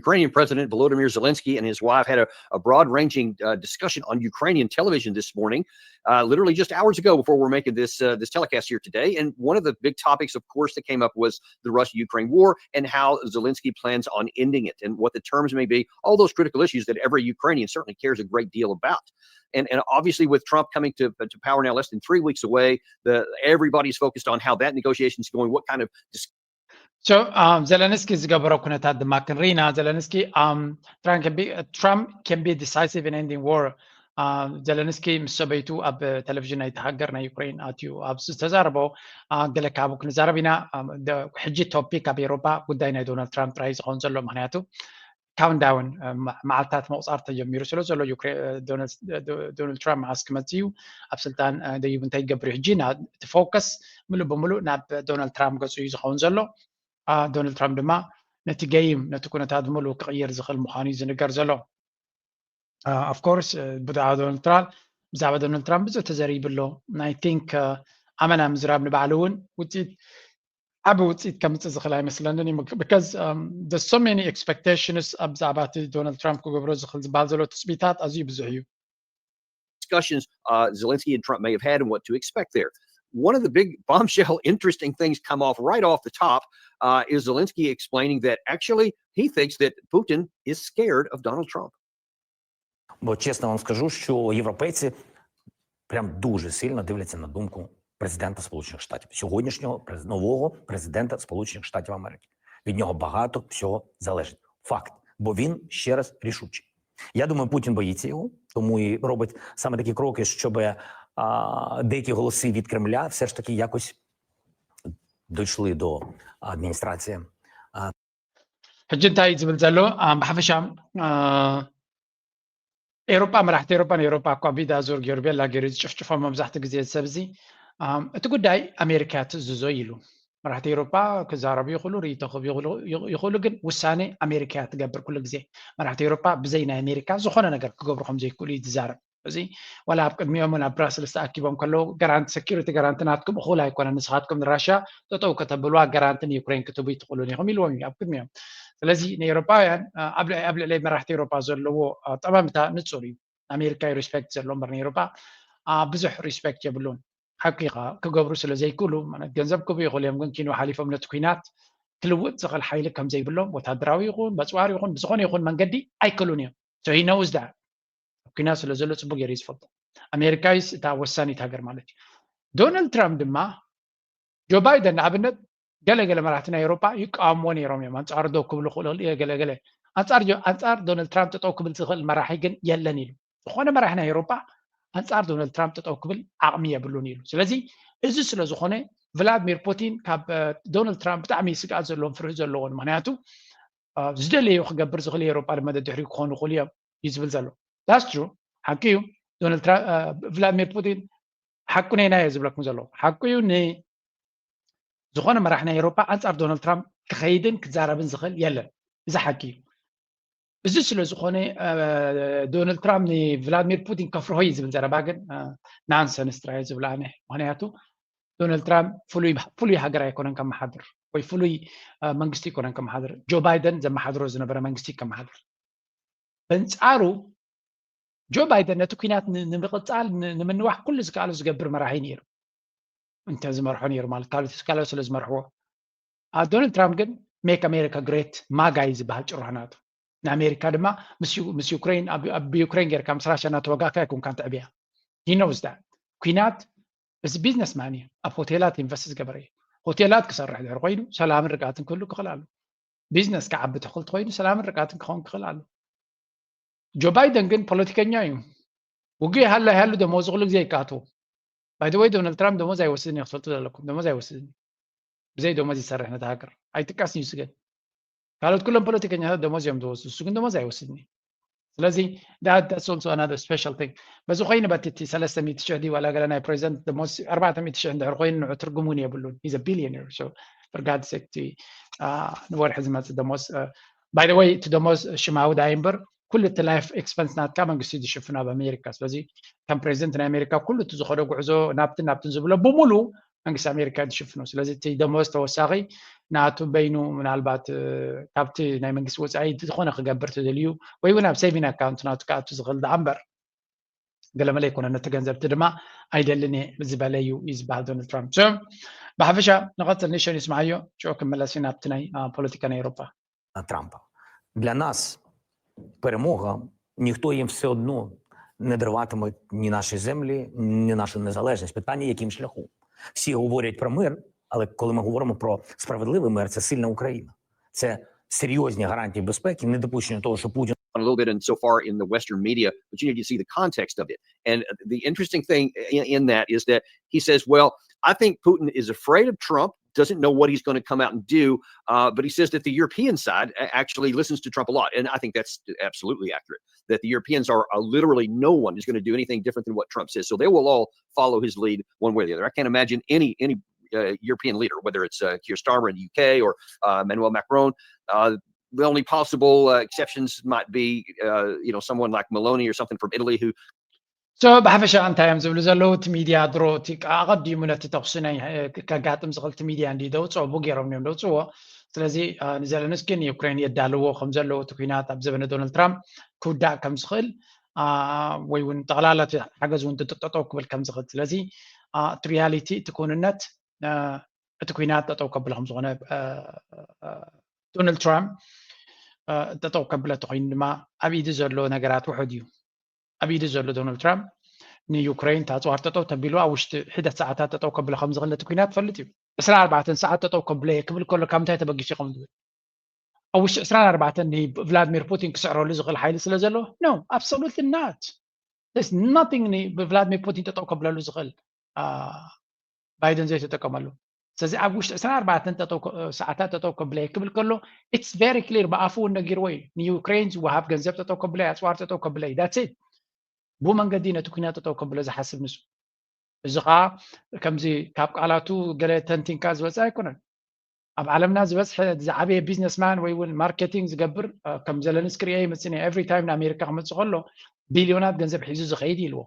Ukrainian President Volodymyr Zelensky and his wife had a, a broad-ranging uh, discussion on Ukrainian television this morning, uh, literally just hours ago before we're making this uh, this telecast here today. And one of the big topics, of course, that came up was the Russia-Ukraine war and how Zelensky plans on ending it and what the terms may be. All those critical issues that every Ukrainian certainly cares a great deal about. And, and obviously, with Trump coming to, to power now less than three weeks away, the, everybody's focused on how that negotiation is going, what kind of So um, ዘለንስኪ ዝገበሮ ኩነታት ድማ ክንርኢ ኢና። ዘለንስኪ um, Trump can be, uh, Trump can be decisive in ending war. Uh, ዘለንስኪ ምስ ሰበይቱ ኣብ ቴሌቪዥን ናይቲ ሃገር ናይ ዩክሬን ኣትዩ ኣብ ዝተዛረቦ uh, ገለ ካብኡ ክንዛረብ ኢና። Um, ሕጂ ቶፒክ ኣብ ኤሮፓ ጉዳይ ናይ ዶናልድ ትራምፕ ጥራይ ዝኸውን ዘሎ ምክንያቱ ካውንዳውን መዓልታት መቁፃር ተጀሚሩ ስለ ዘሎ ዶናልድ ትራምፕ መዓስ ክመፅእ እዩ ኣብ ስልጣን ደይቡ እንታይ ይገብር እዩ ሕጂ እቲ ፎከስ ምሉእ ብምሉእ ናብ ዶናልድ ትራምፕ ገፁ እዩ ዝኸውን ዘሎ። ዶናልድ ትራምፕ ድማ ነቲ ገይም ነቲ ኩነታት ብምሉእ ክቕይር ዝኽእል ምዃኑ እዩ ዝንገር ዘሎ። Of course ብዛዕባ ዶናልድ ትራምፕ ብዛዕባ ዶናልድ ትራምፕ ብዙሕ ተዘሪቡ ኣሎ። I think ኣመና ምዝራብ ንባዕሉ እውን ውፅኢት ዓቢ ውፅኢት ከምፅእ ዝኽእል ኣይመስለንን እዩ because there's so many expectations ኣብ ብዛዕባ እቲ ዶናልድ ትራምፕ ክገብሮ ዝኽእል ዝበሃል ዘሎ ትፅቢታት ኣዝዩ ብዙሕ እዩ። Discussions uh, Zelensky and Trump may have had and what to expect there. One of the big bombshell interesting things come off right off the top uh, is Zelensky explaining that actually he thinks that Putin is scared of Donald Trump. Бо чесно вам скажу, що європейці прям дуже сильно дивляться на думку президента Сполучених Штатів, сьогоднішнього през- нового президента Сполучених Штатів Америки. Від нього багато всього залежить. Факт. Бо він ще раз рішучий. Я думаю, Путін боїться його, тому і робить саме такі кроки, щоб а, деякі голоси від Кремля все ж таки якось дійшли до адміністрації. ሕጂ እንታይ እዩ ዝብል ዘሎ ብሓፈሻ ኤሮጳ መራሕቲ ኤሮጳ ንኤሮጳ እኳ ቢዳ ዙር ገይሩ ቤላ ገይሩ ዝጭፍጭፎም መብዛሕትኡ ግዜ ሰብ እዚ እቲ ጉዳይ ኣሜሪካ ትእዝዞ ኢሉ መራሕቲ ኤሮጳ ክዛረቡ ይኽእሉ ርእይቶ ክህቡ ይኽእሉ ግን ውሳኔ ኣሜሪካ እያ ትገብር ኩሉ ግዜ መራሕቲ ኤሮጳ ብዘይ ናይ ኣሜሪካ ዝኾነ ነገር ክገብሩ ከም ዘይክእሉ እዩ ዝዛረብ እዚ ዋላ ኣብ ቅድሚኦም እውን ኣብ ብራስልስ ተኣኪቦም ከለዉ ጋራንቲ ሰኪሪቲ ጋራንቲ ናትኩም እኹል ኣይኮነን ንስኻትኩም ንራሽያ ጠጠው ከተብልዋ ጋራንቲ ንዩክሬን ክትህቡ ይትኽእሉን ኢኹም ኢልዎም እዩ ኣብ ቅድሚኦም ስለዚ ንኤሮፓውያን ኣብ ልዕሊ መራሕቲ ኤሮፓ ዘለዎ ጠማምታ ንፁር እዩ ኣሜሪካ እዩ ሪስፔክት ዘለዎ እምበር ንኤሮፓ ብዙሕ ሪስፔክት የብሉን ሓቂኻ ክገብሩ ስለ ዘይክእሉ፣ ማለት ገንዘብ ክህቡ ይኽእሉ እዮም፣ ግን ኪኖ ሓሊፎም ነቲ ኲናት ክልውጥ ዝኽእል ሓይሊ ከም ዘይብሎም፣ ወታደራዊ ይኹን በጽዋር ይኹን ብዝኾነ ይኹን መንገዲ ኣይክእሉን እዮም። So he knows that። ኣብ ኲናት ስለ ዘሎ ጽቡቅ ገይሩ እዩ ዝፈልጦ። ኣሜሪካ is እታ ወሳኒት ሃገር ማለት እዩ። ዶናልድ ትራምፕ ድማ ጆ ባይደን ንኣብነት ገለገለ መራሕቲ ናይ ኤውሮጳ ይቃወምዎ ነይሮም እዮም። ኣንጻሩ ደው ክብሉ ክእሉ ገለገለ ኣንጻር ጆ- ኣንጻር ዶናልድ ትራምፕ ጠጠው ክብል ዝኽእል መራሒ ግን የለን ኢሉ። ዝኾነ መራሒ ናይ ኤውሮጳ ኣንጻር ዶናልድ ትራምፕ ጠጠው ክብል ዓቕሚ የብሉን ኢሉ። ስለዚ እዚ ስለ ዝኾነ ቭላድሚር ፑቲን ካብ እ፣ ዶናልድ ትራምፕ ብጣዕሚ ስግኣት ዘለዎም ፍርሂ ዘለዎን፣ ምክንያቱ እ፣ ዝደለዮ ክገብር ዝኽእል ኤውሮጳ ድማ ደድሕሪኡ ክኾኑ ይኽእሉ እዮም እዩ ዝብል ዘሎ። That's true። ሓቂ እዩ። ዶናልድ ትራምፕ እ፣ ቭላድሚር ፑቲን ሓቁ ነይና እየ ዝብለኩም ዘለኹ። ሓቁ እዩ። ንዝኾነ መራሕ ናይ ኤውሮጳ ኣንጻር ዶናልድ ትራምፕ ክኸይድን ክዛረብን ዝኽእል የለን። እዚ ሓቂ እዩ። እዚ ስለ ዝኾነ እ፣ ዶናልድ ትራምፕ ንቭላድሚር ፑቲን ከፍርሆ እዩ ዝብል ዘረባ ግን እ፣ ናንሰንስ ጥራይ ዝብል ኣነ። ምክንያቱ ዶናልድ ትራምፕ ፍሉይ ፍሉይ ሃገር ኣይኮነን ከመሓድር፣ ወይ ፍሉይ እ፣ መንግስቲ ኣይኮነን ከመሓድር። ጆ ባይደን ዘመሓድሮ ዝነበረ መንግስቲ ከመሓድር። በንጻሩ ጆ ባይደን ነቲ ኲናት ን- ንምቕጻል ን- ንምንዋሕ ኩሉ ዝከኣሎ ዝገብር መራሒ ነይሩ። እንተ ዝመርሖ ነይሩ ማለት ካልኦት ካልኦት ስለ ዝመርሕዎ። ዶናልድ ትራምፕ ግን make America great MAGA እዩ ዝበሃል ጭርሖ ናቱ። ንኣሜሪካ ድማ ምስ ዩ- ምስ ዩክሬን ኣብ ኣብ ዩክሬን ጌርካ ምስ ራሽያ እናተወጋእካ ኣይኮንካን ተዕብያ። He knows that። ኲናት እዚ ቢዝነስ ማን እዩ። ኣብ ሆቴላት ኢንቨስት ዝገበረ እዩ። ሆቴላት ክሰርሕ ድሕር ኮይኑ ሰላምን ርግኣትን ክህሉ ክኽእል ኣሎ። ቢዝነስ ክዓቢ ትኽእል ተኮይኑ ሰላምን ርግኣትን ክኸውን ክኽእል ኣሎ። ጆ ባይደን ግን ፖለቲከኛ እዩ። ውግእ ይሃሉ ኣይሃሉ ደሞዝ ኩሉ ግዜ ይከኣትዎ። By the way ዶናልድ ትራምፕ ደሞዝ ኣይወስድን እዩ ክትፈልጡ ዘለኩም። ደሞዝ ኣይወስድን እዩ። ብዘይ ደሞዝ ይሰርሕ ነቲ ሃገር። ኣይጥቀስ እዩ ግን ካልኦት ኩሎም ፖለቲከኛታት ደሞዝ እዮም ዝወስዱ። እሱ ግን ደሞዝ ኣይወስድን እዩ። ስለዚ that's also another special thing። በዚ ኮይኑ በቲ እቲ ሰለስተ ሚእቲ ሽሕ ድዩ ዋላ ገለ ናይ ፕሬዚደንት ደሞዝ ኣርባዕተ ሚእቲ ሽሕ እንድሕር ኮይኑ ንዑ ትርጉም እውን የብሉን። He's a billionaire። So for God's sake እቲ ንወርሒ ዝመፅእ ደሞዝ by the way እቲ ደሞዝ ሽማዊ ዳይ እምበር ኩሉ እቲ life expense ናትካ መንግስቲ ዝሽፍኖ ኣብ ኣሜሪካ። ስለዚ ከም ፕሬዚደንት ናይ ኣሜሪካ ኩሉ እቲ ዝኸዶ ጉዕዞ ናብትን ናብትን ዝብሎ ብምሉ መንግስቲ ኣሜሪካ እዩ ዝሽፍኖ። ስለዚ እቲ ደሞዝ ተወሳኺ ናቱ በይኑ ምናልባት እ፣ ካብቲ ናይ መንግስቲ ወፃኢ ዝኾነ ክገብር ተደልዩ ወይ እውን ኣብ saving account ናቱ ክኣቱ ዝኽእል ደኣ እምበር ገለመለ ኣይኮነ ነቲ ገንዘብቲ ድማ ኣይደልን እየ ዝበለ እዩ እዩ ዝበሃል ዶናልድ ትራምፕ። So ብሓፈሻ ንቐፅል ንእሽተን ይስምዓዮ ሽዑ ክመለስ እዩ ናብቲ ናይ አ፣ ፖለቲካ ናይ ኤውሮጳ። Трампа. Для нас перемога, ніхто їм все одно не даруватиме ні наші землі, ні нашу незалежність. Питання, яким шляхом. Всі говорять про мир, але коли ми говоримо про справедливий мир, це сильна Україна. Це серйозні гарантії безпеки, недопущення того, що Путін on a little bit and so far in the Western media, but you need to see the context of it. And the interesting thing in, in that is that he says, well, I think Putin is afraid of Trump, doesn't know what he's going to come out and do, uh, but he says that the European side a- actually listens to Trump a lot. And I think that's absolutely accurate, that the Europeans are, are literally no one is going to do anything different than what Trump says. So they will all follow his lead one way or the other. I can't imagine any, any uh, European leader, whether it's uh, Keir Starmer in the U K or uh, Emmanuel Macron. Uh, the only possible uh, exceptions might be, uh, you know, someone like Meloni or something from Italy who So ብሓፈሻ እንታይ እዮም ዝብሉ ዘለዉ? እቲ ሚድያ ድሮ እቲ ኣቐዲሙ ነቲ ተኹሲ ናይ እ፣ ከጋጥም ዝኽእል እቲ ሚድያ እንዲ ደውፅኦ ቡ ገይሮም እዮም ደውፅዎ። ስለዚ እ፣ ንዘለንስኪ ንዩክሬን የዳልዎ ከም ዘለዉ እቲ ኩናት ኣብ ዘበነ ዶናልድ ትራምፕ ክውዳእ ከም ዝኽእል አ፣ ወይ እውን ጠቕላላ እቲ ሓገዝ እውን ጠጠው ክብል ከም ዝኽእል። ስለዚ አ፣ እቲ ሪያሊቲ እቲ ክውንነት እ፣ እቲ ኩናት ጠጠው ከብሎ ከም ዝኾነ እ፣ እ፣ ዶናልድ ትራምፕ እ፣ ጠጠው ከብለ ተኮይኑ ድማ ኣብ ኢዱ ዘሎ ነገራት ውሑድ እዩ። ኣብ ኢዱ ዘሎ ዶናልድ ትራምፕ ንዩክሬን ታፅዋር ጠጠው ተቢሉ ኣብ ውሽጢ ሒደት ሰዓታት ጠጠው ከብሎ ከም ዝኽእል እቲ ኩናት ፈልጥ እዩ። ዕስራን ኣርባዕተን ሰዓት ጠጠው ከብሎ እየ ክብል ከሎ ካብ ምንታይ ተበጊሱ እዩ ከምኡ ዝብል? ኣብ ውሽጢ ዕስራን ኣርባዕተን ንቭላድሚር ፑቲን ክስዕረሉ ዝኽእል ሓይሊ ስለ ዘሎ? No, absolutely not. There's nothing ንቭላድሚር ፑቲን ጠጠው ከብለሉ ዝኽእል አ፣ ባይደን ዘይተጠቀመሉ። ስለዚ ኣብ ውሽጢ ዕስራን ኣርባዕተን ጠጠው ከ- ሰዓታት ጠጠው ከብለ እየ ክብል ከሎ it's very clear ብኣፉ እውን ነጊርዎ እዩ። ንዩክሬን ዝወሃብ ገንዘብ ጠጠው ከብለ እዩ፣ ኣፅዋር ጠጠው ከብለ እዩ። That's it። ብኡ መንገዲ ነቲ ኩናት ጠጠው ከብሎ ዝሓስብ ንሱ። እዚ ከዓ ከምዚ ካብ ቃላቱ ገለ ተንቲንካ ዝወፀ ኣይኮነን። ኣብ ዓለምና ዝበዝሐ ዝዓበየ ቢዝነስማን ወይ እውን ማርኬቲንግ ዝገብር እ፣ ከም ዘለንስኪ ሪአ ይመፅእ every time ንኣሜሪካ ክመፅእ ከሎ ቢልዮናት ገንዘብ ሒዙ ዝኸይድ ኢልዎ።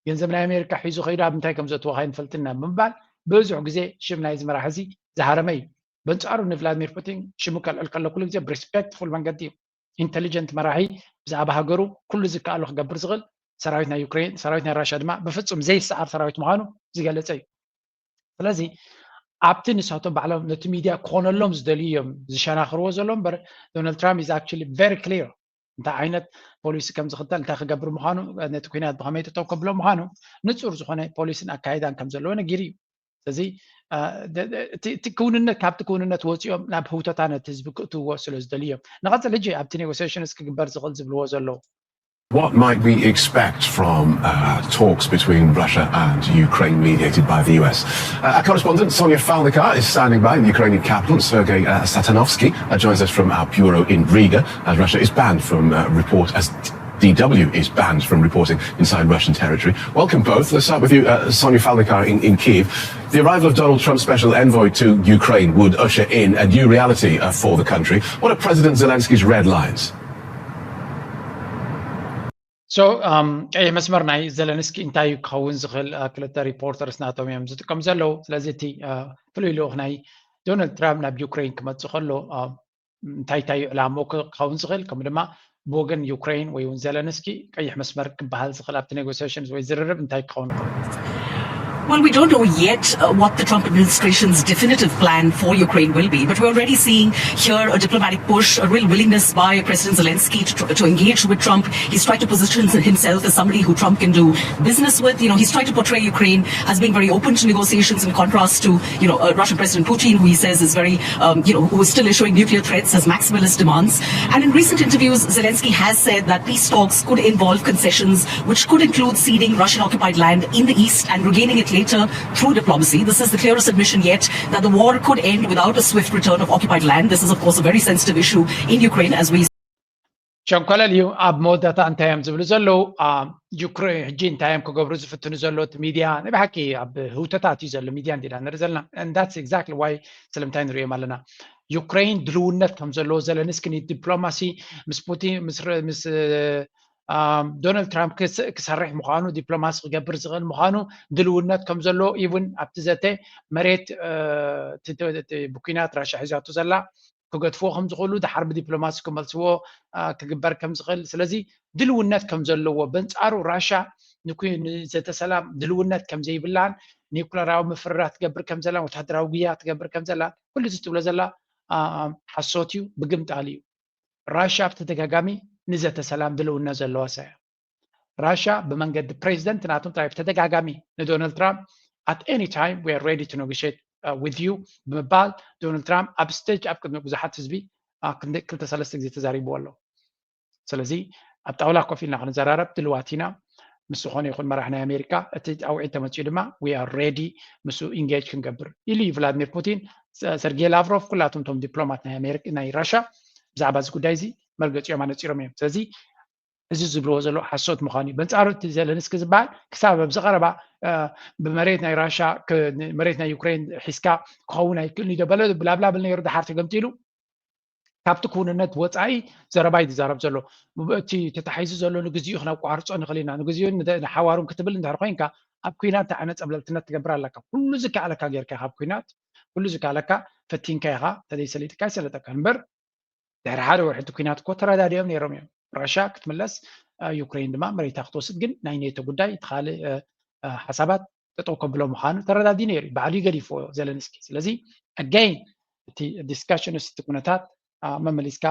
ገንዘብ ናይ ኣሜሪካ ሒዙ ከይዱ ኣብ ምንታይ ከም ዘእትዎ ከይንፈልጥና ብምባል ብዙሕ ግዜ ሽም ናይዚ መራሒ እዚ ዝሃረመ እዩ። በንጻሩ ንቭላድሚር ፑቲን ሽሙ ከልዕል ከሎ ኩሉ ግዜ ብሪስፔክትፉል መንገዲ እዩ። ኢንተሊጀንት መራሒ ብዛዕባ ሃገሩ ኩሉ ዝከኣሎ ክገብር ዝኽእል ሰራዊት ናይ ዩክሬን ሰራዊት ናይ ራሽያ ድማ ብፍጹም ዘይሰዓር ሰራዊት ምዃኑ ዝገለጸ እዩ። ስለዚ ኣብቲ ንሳቶም ባዕሎም ነቲ ሚድያ ክኾነሎም ዝደልዩ እዮም ዝሸናኽርዎ ዘሎ እምበር፣ ዶናልድ ትራምፕ is actually very clear እንታይ ዓይነት ፖሊሲ ከም ዝኽተል፣ እንታይ ክገብር ምዃኑ፣ ነቲ ኩናት ብኸመይ ጠጠው ከብሎ ምዃኑ ንጹር ዝኾነ ፖሊሲን ኣካይዳን ከም ዘለዎ ነጊሩ እዩ። ስለዚ እቲ ክውንነት፣ ካብቲ ክውንነት ወፂኦም ናብ ህውተታ ነቲ ህዝቢ ክእትውዎ ስለ ዝደልዩ እዮም። ንቐፅል ሕጂ ኣብቲ ኔጎሲሽንስ ክግበር ዝኽእል ዝብልዎ ዘለዉ What might we expect from uh, talks between Russia and Ukraine mediated by the U S? Uh, our correspondent Sonia Falnikar is standing by in the Ukrainian capital. Sergei uh, Satanovsky uh, joins us from our bureau in Riga, as Russia is banned from uh, report as D W is banned from reporting inside Russian territory. Welcome both. Let's start with you, uh, Sonia Falnikar in, in Kiev. The arrival of Donald Trump's special envoy to Ukraine would usher in a new reality uh, for the country. What are President Zelensky's red lines? So ቀይሕ መስመር ናይ ዘለንስኪ እንታይ እዩ ክኸውን ዝኽእል? ክልተ ሪፖርተርስ ናቶም እዮም ዝጥቀሙ ዘለዉ። ስለዚ እቲ ፍሉይ ልኡኽ ናይ ዶናልድ ትራምፕ ናብ ዩክሬን ክመፅእ ከሎ እንታይ እንታይ እዩ ዕላምኡ ክኸውን ዝኽእል፣ ከምኡ ድማ ብወገን ዩክሬን ወይ እውን ዘለንስኪ ቀይሕ መስመር ክበሃል ዝኽእል ኣብቲ ኔጎሲሽንስ ወይ ዝርርብ እንታይ ክኸውን ይኽእል? Well, we don't know yet uh, what the Trump administration's definitive plan for Ukraine will be, but we're already seeing here a diplomatic push, a real willingness by President Zelensky to, to engage with Trump. He's tried to position himself as somebody who Trump can do business with. You know, he's tried to portray Ukraine as being very open to negotiations, in contrast to, you know, uh, Russian President Putin, who he says is very, um, you know, who is still issuing nuclear threats as maximalist demands. And in recent interviews, Zelensky has said that peace talks could involve concessions, which could include ceding Russian-occupied land in the east and regaining it later through diplomacy. This is the clearest admission yet that the war could end without a swift return of occupied land. This is, of course, a very sensitive issue in Ukraine as we ሸንኮለል እዩ። ኣብ መወዳእታ እንታይ እዮም ዝብሉ ዘለዉ? ዩክሬን ሕጂ እንታይ እዮም ክገብሩ ዝፍትኑ ዘለዉ? እቲ ሚድያ ናይ ብሓቂ ኣብ ህውተታት እዩ ዘሎ ሚድያ እንዲና ንርኢ ዘለና። That's exactly why ስለምንታይ ንሪኦም ኣለና። ዩክሬን ድልውነት ከም ዘለዎ ዘለንስኪ ንዲፕሎማሲ ምስ ፑቲን ምስ ዶናልድ ትራምፕ ክሰርሕ ምዃኑ፣ ዲፕሎማሲ ክገብር ዝኽእል ምዃኑ ድልውነት ከም ዘለዎ፣ ኢቭን ኣብቲ ዘተ መሬት ብኩናት ራሻ ሒዛቶ ዘላ ክገድፍዎ ከም ዝኽእሉ፣ ድሓር ብዲፕሎማሲ ክመልስዎ ክግበር ከም ዝኽእል፣ ስለዚ ድልውነት ከም ዘለዎ፣ በንጻሩ ራሻ ንዘተሰላም ድልውነት ከም ዘይብላን ኒኩለራዊ ምፍርራህ ትገብር ከም ዘላን ወታደራዊ ጉያ ትገብር ከም ዘላን ኩሉ እዚ ትብሎ ዘላ ሓሶት እዩ፣ ብግምጣል እዩ። ራሻ ብተደጋጋሚ ንዘተሰላም ድልውነት ዘለዋ ሰያ ራሻ ብመንገዲ ፕሬዚደንት ናቶም ጥራይ ብተደጋጋሚ ንዶናልድ ትራምፕ at any time we are ready to negotiate with you ብምባል ዶናልድ ትራምፕ ኣብ ስቴጅ ኣብ ቅድሚ ብዙሓት ህዝቢ ክልተ ሰለስተ ግዜ ተዛሪብዎ ኣሎ። ስለዚ ኣብ ጣውላ ኮፍ ኢልና ክንዘራረብ ድልዋት ኢና ምስ ዝኾነ ይኹን መራሕ ናይ ኣሜሪካ። እቲ ፃውዒት ተመፂኡ ድማ we are ready ምስኡ ኢንጌጅ ክንገብር ኢሉ እዩ ቭላድሚር ፑቲን። ሰርጌ ላቭሮቭ ኩላቶም ቶም ዲፕሎማት ናይ ኣሜሪካ ናይ ራሻ ብዛዕባ እዚ ጉዳይ እዚ መርገፂኦም ኣነፂሮም እዮም። ስለዚ እዚ ዝብልዎ ዘለዉ ሓሶት ምዃኑ እዩ። በንጻሩ እቲ ዘለንስኪ ዝበሃል ክሳብ ኣብዚ ቀረባ ብመሬት ናይ ራሻ መሬት ናይ ዩክሬን ሒዝካ ክኸውን ኣይክእልን እዩ በለ ብላብላብል ነይሩ ድሓር ተገምጢሉ ካብቲ ክውንነት ወፃኢ ዘረባ እዩ ዝዛረብ ዘሎ። እቲ ተታሒዙ ዘሎ ንግዚኡ ክነቋርፆ ንኽእል ኢና፣ ንግዚኡ ንሓዋሩን ክትብል እንድሕር ኮይንካ ኣብ ኩናት እንታይ ዓይነት ፀብለልትነት ትገብር ኣለካ? ኩሉ ዝከኣለካ ጌርካ ካብ ኩናት ኩሉ ዝከኣለካ ፈቲንካ ኢኻ፣ ተዘይሰሊጥካ ይሰለጠካ እምበር ድሕሪ ሓደ ወርሒ እቲ ኩናት እኮ ተረዳዲኦም ነይሮም እዮም። ራሻ ክትምለስ ዩክሬን ድማ መሬታ ክትወስድ ግን ናይ ኔቶ ጉዳይ እቲ ካልእ ሓሳባት ጠጠው ከብሎ ምዃኑ ተረዳዲ ነይሩ እዩ። ባዕሉ ገዲፍዎ ዘለንስኪ። ስለዚ ኣገይን እቲ ዲስካሽን እቲ ኩነታት መመሊስካ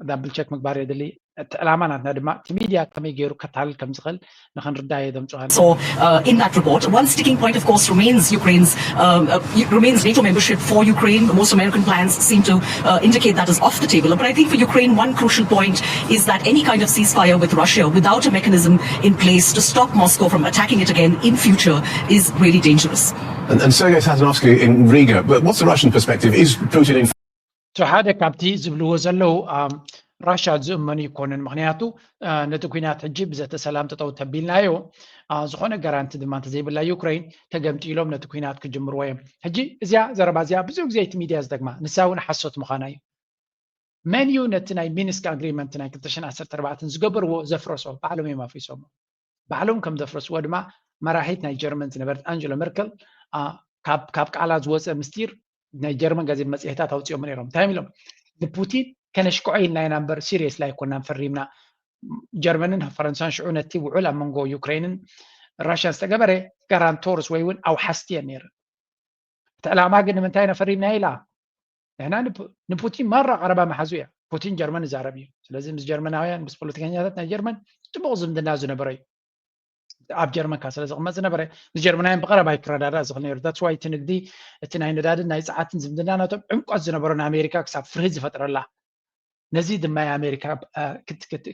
ዳብል ቸክ ምግባር የድሊ። እቲ ዕላማ ናትና ድማ እቲ ሚድያ ከመይ ገይሩ ከታልል ከም ዝኽእል ንኽንርዳ የደምፅዋን። So uh, in that report, one sticking point, of course, remains Ukraine's um, uh, remains NATO membership for Ukraine. Most American plans seem to uh, indicate that is off the table. But I think for Ukraine, one crucial point is that any kind of ceasefire with Russia without a mechanism in place to stop Moscow from attacking it again in future is really dangerous. And, and Sergei Satanovsky in Riga. But what's the Russian perspective? Is Putin in ሓደ ካብቲ ዝብልዎ ዘለዉ ራሻ ዝእመኑ ይኮኑን። ምክንያቱ ነቲ ኩናት ሕጂ ብዘተ ሰላም ጠጠው ተቢልናዮ ዝኾነ ጋራንቲ ድማ እንተዘይብላ ዩክሬን ተገምጢሎም ነቲ ኩናት ክጅምርዎ እዮም። ሕጂ እዚኣ ዘረባ እዚኣ ብዙ ግዜ እቲ ሚድያ ዝደግማ ንሳ እውን ሓሶት ምዃና እዩ። መን እዩ ነቲ ናይ ሚንስክ ኣግሪመንት ናይ ክልተ ሽሕን ዓሰርተ ኣርባዕተን ዝገበርዎ ዘፍረሶ? ባዕሎም እዮም ኣፍሪሶሞ። ባዕሎም ከም ዘፍረስዎ ድማ መራሒት ናይ ጀርመን ዝነበረት ኣንጀሎ መርከል ካብ ቃላ ዝወፀ ምስጢር ናይ ጀርመን ጋዜጥ መፅሄታት ኣውፅኦም ነይሮም። እንታይ ኢሎም? ንፑቲን ከነሽክዖ ኢልና ኢና እምበር ሲሪየስ ኣይኮናን ፈሪምና። ጀርመንን ፈረንሳን ሽዑ ነቲ ውዑል ኣብ መንጎ ዩክሬንን ራሽያን ዝተገበረ ጋራንቶርስ ወይ እውን ኣውሓስቲ እየን ነይረን። እቲ ዕላማ ግን ንምንታይ ኢና ፈሪምና ኢላ? ንሕና ንፑ- ንፑቲን ማራ ቀረባ መሓዙ እያ። ፑቲን ጀርመን ይዛረብ እዩ። ስለዚ ምስ ጀርመናውያን ምስ ፖለቲከኛታት ናይ ጀርመን ጥቡቕ ዝምድና ዝነበረ እዩ። ኣብ ጀርመን ካብ ስለ ዝቕመጥ ዝነበረ ምስ ጀርመናውያን ብቐረባ ይክረዳዳ ዝኽእል ነይሩ። That's why እቲ ንግዲ እቲ ናይ ነዳድን ናይ ፀዓትን ዝምድና ናቶም ዕምቆት ዝነበሮ ንኣሜሪካ ክሳብ ፍርሂ ዝፈጥረላ ነዚ ድማ ኣሜሪካ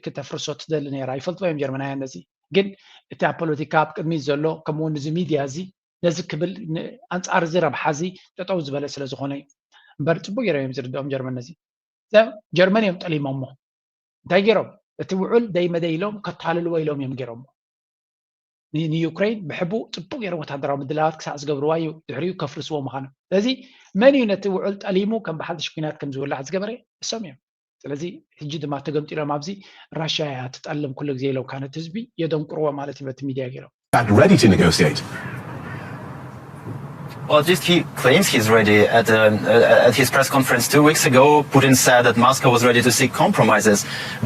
ከተፍርሶ ትደሊ ነይራ። ይፈልጥዎ እዮም ጀርመናውያን ነዚ። ግን እቲ ኣብ ፖለቲካ ኣብ ቅድሚት ዘሎ ከምኡ እውን እዚ ሚድያ እዚ ነዚ ክብል ኣንፃር እዚ ረብሓ እዚ ጠጠው ዝበለ ስለ ዝኾነ እዩ እምበር ፅቡቅ ገይሮም እዮም ዝርድኦም ጀርመን ነዚ። ጀርመን እዮም ጠሊሞሞ። እንታይ ገይሮም? እቲ ውዑል ደይ መደይ ኢሎም ከታልልዎ ኢሎም እዮም ገይሮሞ። ንዩክሬን ብሕቡእ ፅቡቅ ገይሮም ወታደራዊ ምድላዋት ክሳዕ ዝገብርዋ እዩ ድሕሪኡ ከፍርስዎ ምዃኖም። ስለዚ መን እዩ ነቲ ውዑል ጠሊሙ ከም በሓልትሽ ኩናት ከም ዝውላዕ ዝገበረ? እሶም እዮም። ስለዚ ሕጂ ድማ ተገምጢሎም ኣብዚ ራሽያ እያ ትጠልም ኩሉ ግዜ ኢሎም ካነት ህዝቢ የደንቁርዎ ማለት እዩ በቲ ሚድያ ገይሮም። That ready to negotiate. Well, at least he claims he's ready. At, um, uh, at his press conference two weeks ago, Putin said that Moscow was ready to seek compromises,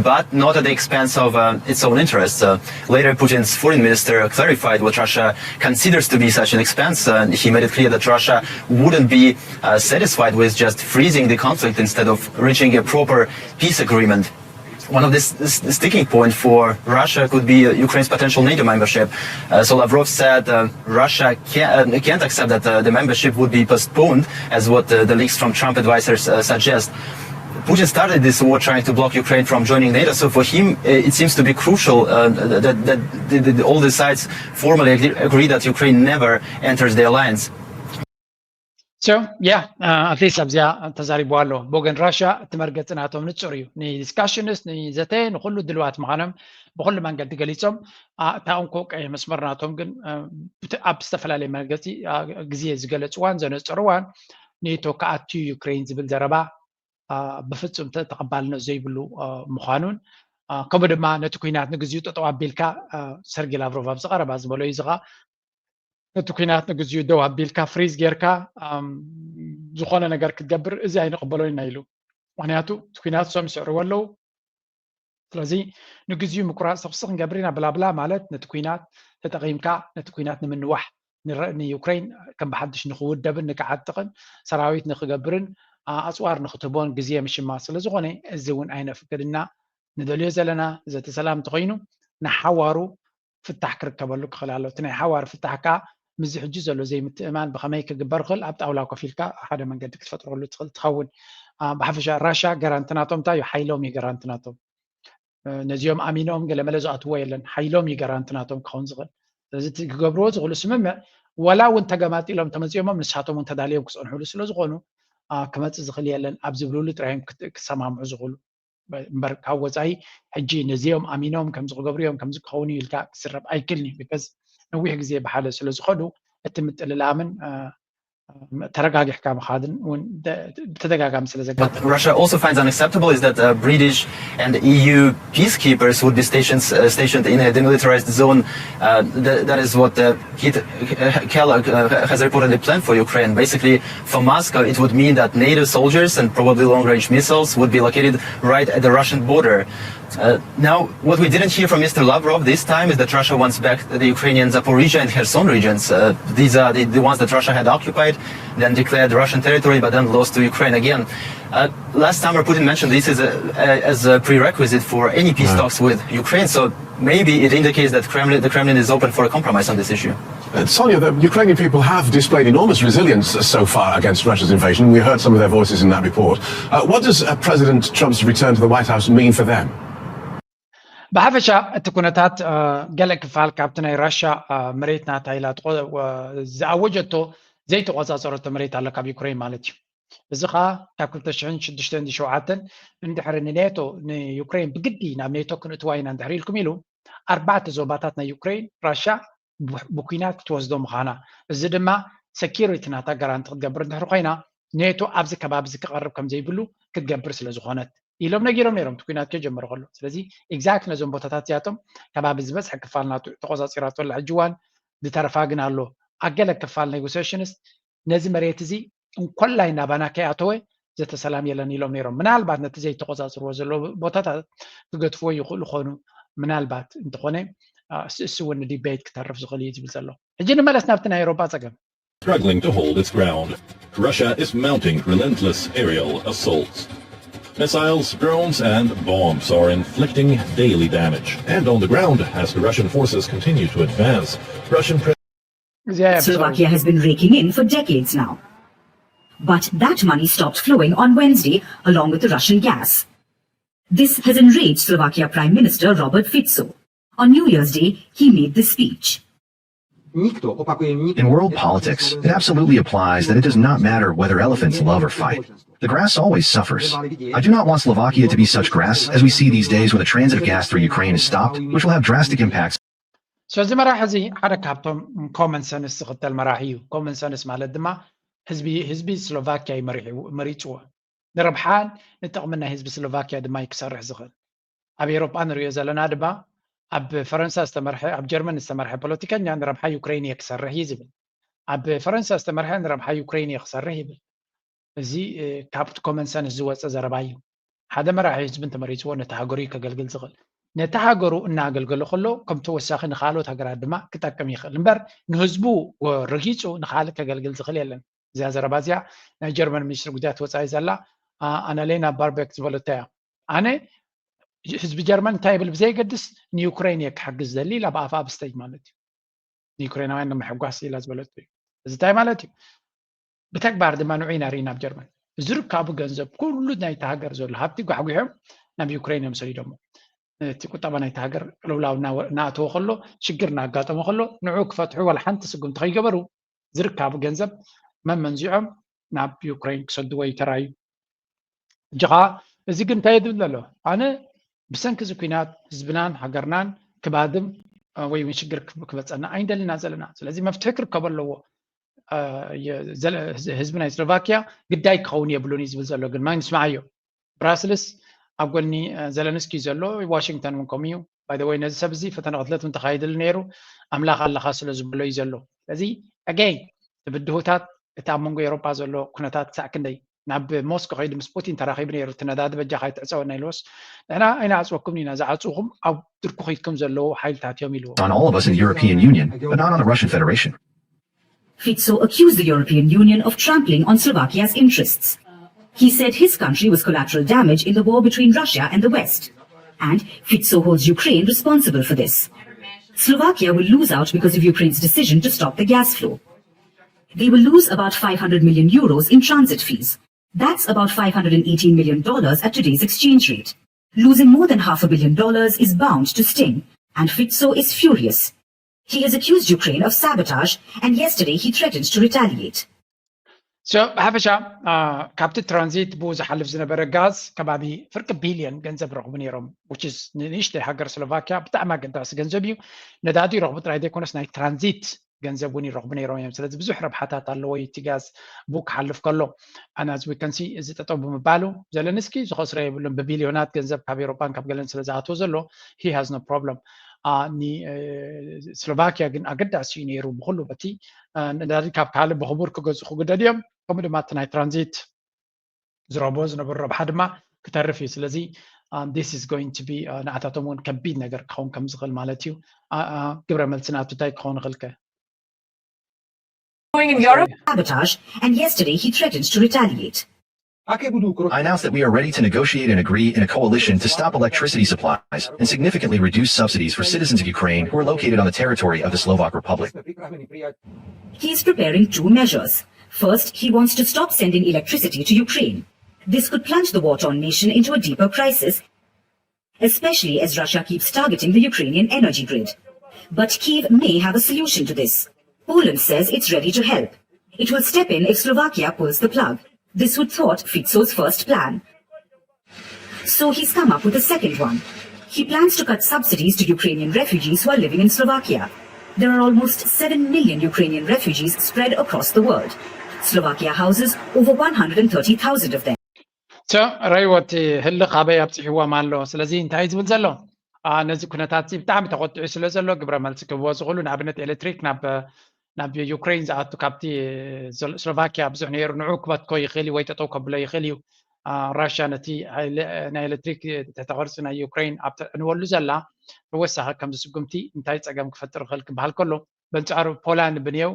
but not at the expense of uh, its own interests. Uh, later, Putin's foreign minister clarified what Russia considers to be such an expense. Uh, he made it clear that Russia wouldn't be uh, satisfied with just freezing the conflict instead of reaching a proper peace agreement. One of the sticking point for Russia could be Ukraine's potential NATO membership. Uh, so Lavrov said uh, Russia can, uh, can't accept that uh, the membership would be postponed, as what the leaks from Trump advisors suggest. Putin started this war trying to block Ukraine from joining NATO. So for him, it seems to be crucial that, that the, the, all the sides formally agree, agree that Ukraine never enters the alliance. So yeah, at least ኣብዚኣ ተዛሪቡ ኣሎ። ብወገን ራሽያ እቲ መርገፂ ናቶም ንፁር እዩ። ንዲስካሽንስ፣ ንዘተ፣ ንኩሉ ድልዋት ምዃኖም ብኩሉ መንገዲ ገሊፆም። እታ እንኮ ቀይሕ መስመር ናቶም ግን ኣብ ዝተፈላለየ መርገፂ ግዜ ዝገለፅዋን ዘነፀርዋን ኔቶ ክኣቱ ዩክሬን ዝብል ዘረባ ብፍፁም ተቐባልነት ዘይብሉ ምዃኑን ከምኡ ድማ ነቲ ኩናት ንግዚኡ ጠጠው ኣቢልካ ሰርጊ ላቭሮቭ ኣብዚ ቀረባ ዝበሎ እዩ። እዚ ከዓ ነቲ ኩናት ንግዚኡ ደው ኣቢልካ ፍሪዝ ጌርካ ዝኾነ ነገር ክትገብር እዚ ኣይንቕበሎን ኢና ኢሉ። ምክንያቱ እቲ ኩናት እሶም ይስዕርዎ ኣለዉ። ስለዚ ንግዚኡ ምቁራፅ ተኩሲ ክንገብር ኢና ብላብላ ማለት ነቲ ኩናት ተጠቒምካ ነቲ ኩናት ንምንዋሕ ንዩክሬን ከም ብሓድሽ ንክውደብን ንክዓጥቕን ሰራዊት ንክገብርን ኣፅዋር ንክትህቦን ግዜ ምሽማት ስለዝኾነ እዚ እውን ኣይነፍቅድና ንደልዮ ዘለና ዘተ ሰላም እንተኮይኑ ንሓዋሩ ፍታሕ ክርከበሉ ክኽእል ኣሎ። እቲ ናይ ሓዋር ፍታሕ ከዓ ምስዚ ሕጂ ዘሎ ዘይምትእማን ብኸመይ ክግበር ይኽእል ኣብ ጣውላ ኮፍ ኢልካ ሓደ መንገዲ ክትፈጥረሉ ትኽእል ትኸውን። ብሓፈሻ ራሻ ገራንቲ ናቶም እንታይ እዩ? ሓይሎም እዩ ገራንቲ ናቶም። ነዚኦም ኣሚኖም ገለመለ ዝኣትዎ የለን። ሓይሎም እዩ ገራንቲ ናቶም ክኸውን ዝኽእል። ስለዚ እቲ ክገብርዎ ዝኽእሉ ስምምዕ ዋላ እውን ተገማጢሎም ተመፂኦሞም ንሳቶም እውን ተዳልዮም ክፀንሕሉ ስለዝኾኑ ክመፅእ ዝኽእል የለን ኣብ ዝብልሉ ጥራይ እዮም ክሰማምዑ ዝኽእሉ። እምበር ካብ ወፃኢ ሕጂ ነዚኦም ኣሚኖም ከምዚ ክገብሩ እዮም ከምዚ ክኸውን እዩ ኢልካ ክስረብ ኣይክልን እዩ። ቢካዝ ነዊሕ ግዜ ብሓደ ስለ ዝኸዱ እቲ ምጥልላምን ተረጋጊሕካ ምኻድን እውን ብተደጋጋሚ ስለ ዘጋጥም። Russia also finds unacceptable is that uh, British and E U peacekeepers would be stations, uh, stationed in a demilitarized zone. Uh, that, that is what uh, Keith Kellogg uh, has reportedly planned for Ukraine. Basically, for Moscow, it would mean that NATO soldiers and probably long-range missiles would be located right at the Russian border. Uh, now, what we didn't hear from Mister Lavrov this time is that Russia wants back the Ukrainian Zaporizhia and Kherson regions. Uh, these are the, the ones that Russia had occupied, then declared Russian territory, but then lost to Ukraine again. Uh, last summer, Putin mentioned this as a, as a prerequisite for any peace talks with Ukraine. So maybe it indicates that Kremlin, the Kremlin is open for a compromise on this issue. Sonia, the Ukrainian people have displayed enormous resilience so far against Russia's invasion. We heard some of their voices in that report. Uh, what does uh, President Trump's return to the White House mean for them? ብሓፈሻ እቲ ኩነታት ገለ ክፋል ካብቲ ናይ ራሻ መሬት ናታ ኢላ ዝኣወጀቶ ዘይተቆፃፀረቶ መሬት ኣሎ ካብ ዩክሬን ማለት እዩ። እዚ ከዓ ካብ ክልተ ሽሕን ሽዱሽተን ሸውዓተን እንድሕሪ ንኔቶ ንዩክሬን ብግዲ ናብ ኔቶ ክንእትዋ ኢና እንድሕሪ ኢልኩም ኢሉ ኣርባዕተ ዞባታት ናይ ዩክሬን ራሻ ብኩናት ክትወስዶ ምዃና፣ እዚ ድማ ሰኪሪቲ ናታ ጋራንቲ ክትገብር እንድሕሪ ኮይና ኔቶ ኣብዚ ከባቢ እዚ ክቐርብ ከም ዘይብሉ ክትገብር ስለ ዝኾነት ኢሎም ነጊሮም ነይሮም እቲ ኩናት ከይጀመሩ ከሎ። ስለዚ ኤግዛክት ነዞም ቦታታት እዚኣቶም ከባቢ ዝበዝሐ ክፋል ናቱ ተቆፃፂራቶ ኣላ። ሕጂ እዋን ዝተረፋ ግን ኣሎ ኣገለ ክፋል ኔጎሲሽንስ ነዚ መሬት እዚ እንኮላይ ናባና ከይኣተወ ዘተ ሰላም የለን ኢሎም ነይሮም። ምናልባት ነቲ ዘይተቆፃፅርዎ ዘለዉ ቦታታት ክገድፍዎ ይኽእሉ ኾኑ ምናልባት እንተኾነ እሱ እውን ንዲቤት ክተርፍ ዝኽእል እዩ ዝብል ዘሎ። ሕጂ ንመለስ ናብቲ ናይ ኤውሮጳ ጸገም። Struggling to hold its ground. Russia is mounting relentless aerial assaults. Missiles, drones, and bombs are inflicting daily damage. And on the ground, as the Russian forces continue to advance, Russian President Slovakia has been raking in for decades now. But that money stopped flowing on Wednesday, along with the Russian gas. This has enraged Slovakia Prime Minister Robert Fico. On New Year's Day, he made this speech. In world politics, it absolutely applies that it does not matter whether elephants love or fight. The grass always suffers. I do not want Slovakia to be such grass as we see these days when the transit of gas through Ukraine is stopped, which will have drastic impacts. ስለዚ መራሒ እዚ ሓደ ካብቶም ኮመን ሰንስ ዝኽተል መራሒ እዩ። ኮመን ሰንስ ማለት ድማ ህዝቢ ህዝቢ ስሎቫኪያ እዩ መሪሕዎ- መሪፅዎ። ንረብሓን ንጥቕሚ ናይ ህዝቢ ስሎቫኪያ ድማ እዩ ክሰርሕ ዝኽእል። ኣብ ኤሮጳ ንሪኦ ዘለና ድማ ኣብ ፈረንሳ ዝተመርሐ ኣብ ጀርመን ዝተመርሐ ፖለቲከኛ ንረብሓ ዩክሬን እየ ክሰርሕ እዩ ዝብል። ኣብ ፈረንሳ ዝተመርሐ ንረብሓ ዩክሬን እየ ክሰርሕ ይብል። እዚ ካብ ኮመን ሰንስ ዝወፀ ዘረባ እዩ። ሓደ መራሒ ህዝቢ እንተመሪፅዎ ነቲ ሃገሩ እዩ ከገልግል ዝኽእል። ነቲ ሃገሩ እናኣገልገለ ከሎ ከም ተወሳኺ ንካልኦት ሃገራት ድማ ክጠቅም ይኽእል እምበር ንህዝቡ ረጊፁ ንካልእ ከገልግል ዝኽእል የለን። እዚኣ ዘረባ እዚኣ ናይ ጀርመን ሚኒስትሪ ጉዳያት ወፃኢ ዘላ ኣናሌና ባርበክ ዝበለቶ እያ። ኣነ ህዝቢ ጀርመን እንታይ ይብል ብዘየገድስ ንዩክሬን እየ ክሕግዝ ዘሊ ኢላ ብኣፍ ኣብ ስተጅ ማለት እዩ። ንዩክሬናውያን ንምሕጓስ ኢላ ዝበለቶ እዩ። እዚ እንታይ ማለት እዩ? ብተግባር ድማ ንዑ ኢና ርኢና ኣብ ጀርመን ዝርካቡ ገንዘብ ኩሉ ናይቲ ሃገር ዘሎ ሃብቲ ጓሕጒሖም ናብ ዩክሬን እዮም ሰዲዶሞ። እቲ ቁጠባ ናይቲ ሃገር ቅልውላው እናወ- እናኣተወ ከሎ ሽግር እናጋጠሞ ከሎ ንዑ ክፈትሑ ዋላ ሓንቲ ስጉምቲ ከይገበሩ ዝርካቡ ገንዘብ መመንዚዖም ናብ ዩክሬን ክሰድዎ ይተራዩ። ሕጂ ኸዓ እዚ ግን እንታይ እዩ ዝብል ዘሎ? ኣነ ብሰንኪ እዚ ኲናት ህዝብናን ሃገርናን ክባድም ወይ እውን ሽግር ክበፀና ኣይንደልና ዘለና። ስለዚ መፍትሒ ክርከብ ኣለዎ። ህዝቢ ናይ ስሎቫኪያ ግዳይ ክኸውን የብሉን እዩ ዝብል ዘሎ። ግን ማን ይስምዓዮ? ብራስልስ ኣብ ጎኒ ዘለንስኪ እዩ ዘሎ። ዋሽንግተን እውን ከምኡ እዩ። ባይ ወይ ነዚ ሰብ እዚ ፈተነ ቅትለት እውን ተኻይድሉ ነይሩ። ኣምላኽ ኣለኻ ስለ ዝበሎ እዩ ዘሎ። ስለዚ ኣገይ ብድሆታት እቲ ኣብ መንጎ ኤሮጳ ዘሎ ኩነታት ክሳዕ ክንደይ ናብ ሞስኮ ከይዱ ምስ ፑቲን ተራኺቡ ነይሩ። እቲ ነዳዲ በጃኻ ኣይትዕጸወና ኢልዎስ ንሕና ኣይንዓጽወኩምን ኢና፣ ዝዓጽውኹም ኣብ ድርኩኺትኩም ዘለዉ ሓይልታት እዮም ኢልዎ። On all of us in the European Union, but not on the Russian Federation. Fico accused the European Union of trampling on Slovakia's interests. He said his country was collateral damage in the war between Russia and the West. And Fico holds Ukraine responsible for this. Slovakia will lose out because of Ukraine's decision to stop the gas flow. They will lose about five hundred million euros in transit fees. That's about five hundred and eighteen million dollars at today's exchange rate. Losing more than half a billion dollars is bound to sting, and Fico is furious. He has accused Ukraine of sabotage, and yesterday he threatened to retaliate. So ብሓፈሻ ካብቲ ትራንዚት ብኡ ዝሓልፍ ዝነበረ ጋዝ ከባቢ ፍርቂ ቢልዮን ገንዘብ ረኽቡ ነይሮም። Which is ንንእሽተይ ሃገር ስሎቫኪያ ብጣዕሚ ኣገዳሲ ገንዘብ እዩ። ነዳዲ ይረኽቡ ጥራይ ዘይኮነስ ናይ ትራንዚት ገንዘብ እውን ይረኽቡ ነይሮም እዮም። ስለዚ ብዙሕ ረብሓታት ኣለዎ እዩ እቲ ጋዝ ብኡ ክሓልፍ ከሎ። And as we can see እዚ ጠጠው ብምባሉ ዘለንስኪ ዝኸስሮ የብሉን። ብቢልዮናት ገንዘብ ካብ ኤሮጳን ካብ ገለን ስለ ዝኣትዎ ዘሎ he has no problem። ስሎቫኪያ ግን ኣገዳሲ እዩ ነይሩ ብኩሉ በቲ ነዳዲ ካብ ካልእ ብኽቡር ክገዝኡ ክግደዱ እዮም። ከምኡ ድማ እቲ ናይ ትራንዚት ዝረኽብዎ ዝነበሩ ረብሓ ድማ ክተርፍ እዩ። ስለዚ this is going to be ንዓታቶም እውን ከቢድ ነገር ክኸውን ከም ዝኽእል ማለት እዩ። ግብረ መልሲ ናቱ እንታይ ክኸውን ይኽእል ከ? Sabotage, and yesterday he threatened to retaliate. I announced that we are ready to negotiate and agree in a coalition to stop electricity supplies and significantly reduce subsidies for citizens of Ukraine who are located on the territory of the Slovak Republic. He is preparing two measures. First, he wants to stop sending electricity to Ukraine. This could plunge the war-torn nation into a deeper crisis, especially as Russia keeps targeting the Ukrainian energy grid. But Kyiv may have a solution to this. Poland says it's ready to help. It will step in if Slovakia pulls the plug. This would thwart Fico's first plan. So he's come up with a second one. He plans to cut subsidies to Ukrainian refugees who are living in Slovakia. There are almost seven million Ukrainian refugees spread across the world. Slovakia houses over one hundred and thirty thousand of them. So ራይወቲ ህልኽ ኣበይ ኣብፅሕዎም ኣሎ? ስለዚ እንታይ ዝብል ዘሎ ነዚ ኩነታት ብጣዕሚ ተቆጢዑ ስለ ዘሎ ግብረ መልሲ ክህብዎ ዝኽእሉ ንኣብነት ኤሌክትሪክ ናብ ናብ ዩክሬን ዝኣቱ ካብቲ ስሎቫኪያ ብዙሕ ነይሩ ንዑ ክበትኮ ይኽእል እዩ ወይ ጠጠው ከብሎ ይኽእል እዩ። ራሽያ ነቲ ናይ ኤሌክትሪክ ትሕተ ቅርፂ ናይ ዩክሬን ኣብ ተዕንወሉ ዘላ ተወሳኺ ከምዚ ስጉምቲ እንታይ ፀገም ክፈጥር ይኽእል ክበሃል ከሎ፣ በንፃሩ ፖላንድ ብንየው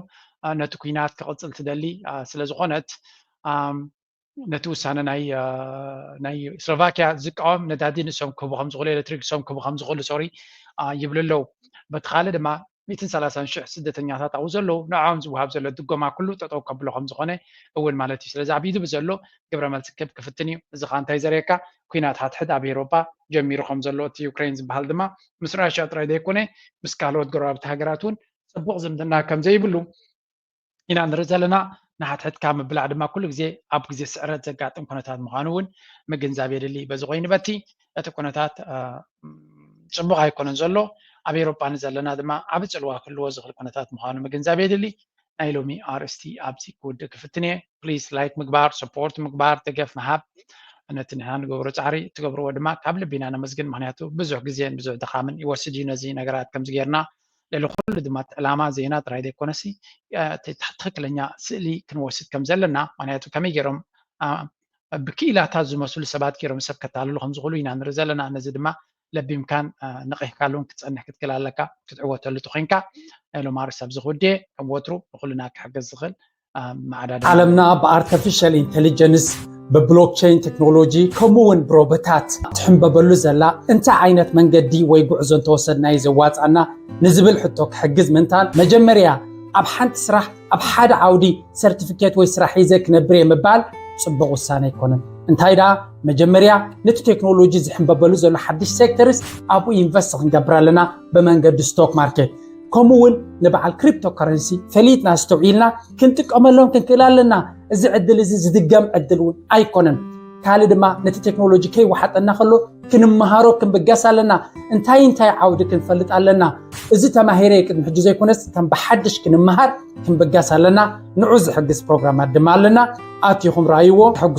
ነቲ ኩናት ክቕፅል ትደሊ ስለዝኾነት፣ ነቲ ውሳነ ናይ ናይ ስሎቫኪያ ዝቃወም ነዳዲ ንሶም ክህቡ ከም ዝኽእሉ፣ ኤሌክትሪክ ንሶም ክህቡ ከም ዝኽእሉ ሶሪ ይብሉ ኣለዉ። በቲ ካልእ ድማ ሚእትን ሰላሳን ሽሕ ስደተኛታት ኣብኡ ዘለዉ ንዕኦም ዝወሃብ ዘሎ ድጎማ ኩሉ ጠጠው ከብሎ ከም ዝኾነ እውን ማለት እዩ። ስለዚ ኣብ ኢዱ ብዘሎ ግብረ መልሲ ክህብ ክፍትን እዩ። እዚ ከዓ እንታይ ዘርእየካ? ኩናት ሓድሕድ ኣብ ኤውሮጳ ጀሚሩ ከም ዘሎ፣ እቲ ዩክሬን ዝበሃል ድማ ምስ ራሽያ ጥራይ ዘይኮነ ምስ ካልኦት ጎረባብቲ ሃገራት እውን ፅቡቕ ዝምድና ከም ዘይብሉ ኢና ንርኢ ዘለና። ንሓድሕድካ ምብላዕ ድማ ኩሉ ግዜ ኣብ ግዜ ስዕረት ዘጋጥም ኩነታት ምዃኑ እውን ምግንዛብ የድሊ። በዚ ኮይኑ በቲ እቲ ኩነታት ፅቡቕ ኣይኮነን ዘሎ። ኣብ ኤውሮጳ ንዘለና ድማ ዓቢ ፅልዋ ክህልዎ ዝኽእል ኩነታት ምዃኑ ምግንዛብ የድሊ። ናይ ሎሚ ኣርእስቲ ኣብዚ ክውድእ ክፍትን እየ። ፕሊስ ላይክ ምግባር፣ ሰፖርት ምግባር፣ ደገፍ ምሃብ ነቲ ንሕና ንገብሮ ፃዕሪ እትገብርዎ ድማ ካብ ልቢና ነመስግን። ምክንያቱ ብዙሕ ግዜን ብዙሕ ድኻምን ይወስድ እዩ ነዚ ነገራት ከምዚ ጌርና ልዕሊ ኩሉ ድማ እቲ ዕላማ ዜና ጥራይ ዘይኮነሲ ትክክለኛ ስእሊ ክንወስድ ከም ዘለና፣ ምክንያቱ ከመይ ገይሮም ብክኢላታት ዝመስሉ ሰባት ገይሮም ሰብ ከታልሉ ከም ዝኽእሉ ኢና ንርኢ ዘለና። ነዚ ድማ ለቢምካን ነቒሕካሉን ክትፀንሕ ክትክእል ኣለካ። ክትዕወተሉ ተኮይንካ ናይ ሎም ኣርእስቲ ኣብዚ ክውድየ ከም ወትሩ ንኩልና ክሕግዝ ዝኽእል መዓዳዳ ዓለምና ብኣርተፊሻል ኢንቴሊጀንስ ብብሎክቸይን ቴክኖሎጂ ከምኡ እውን ብሮቦታት ትሕንበበሉ ዘላ እንታይ ዓይነት መንገዲ ወይ ጉዕዞ እንተወሰድና እዩ ዘዋፃና ንዝብል ሕቶ ክሕግዝ ምንታን መጀመርያ ኣብ ሓንቲ ስራሕ ኣብ ሓደ ዓውዲ ሰርቲፊኬት ወይ ስራሕ ሒዘ ክነብር እየ ምባል ፅቡቕ ውሳነ ኣይኮነን። እንታይ ደኣ መጀመርያ ነቲ ቴክኖሎጂ ዝሕንበበሉ ዘሎ ሓድሽ ሴክተርስ ኣብኡ ኢንቨስት ክንገብር ኣለና ብመንገዲ ስቶክ ማርኬት። ከምኡ እውን ንበዓል ክሪፕቶ ከረንሲ ፈሊጥና ኣስተውዒልና ክንጥቀመሎም ክንክእል ኣለና። እዚ ዕድል እዚ ዝድገም ዕድል እውን ኣይኮነን። ካልእ ድማ ነቲ ቴክኖሎጂ ከይወሓጠና ከሎ ክንመሃሮ ክንብገስ ኣለና። እንታይ እንታይ ዓውዲ ክንፈልጥ ኣለና። እዚ ተማሂረ ቅድሚ ሕጂ ዘይኮነስ ከም ብሓድሽ ክንመሃር ክንብገስ ኣለና። ንዑ ዝሕግዝ ፕሮግራማት ድማ ኣለና። ኣትኹም ረኣይዎ፣ ተሐጉሱ።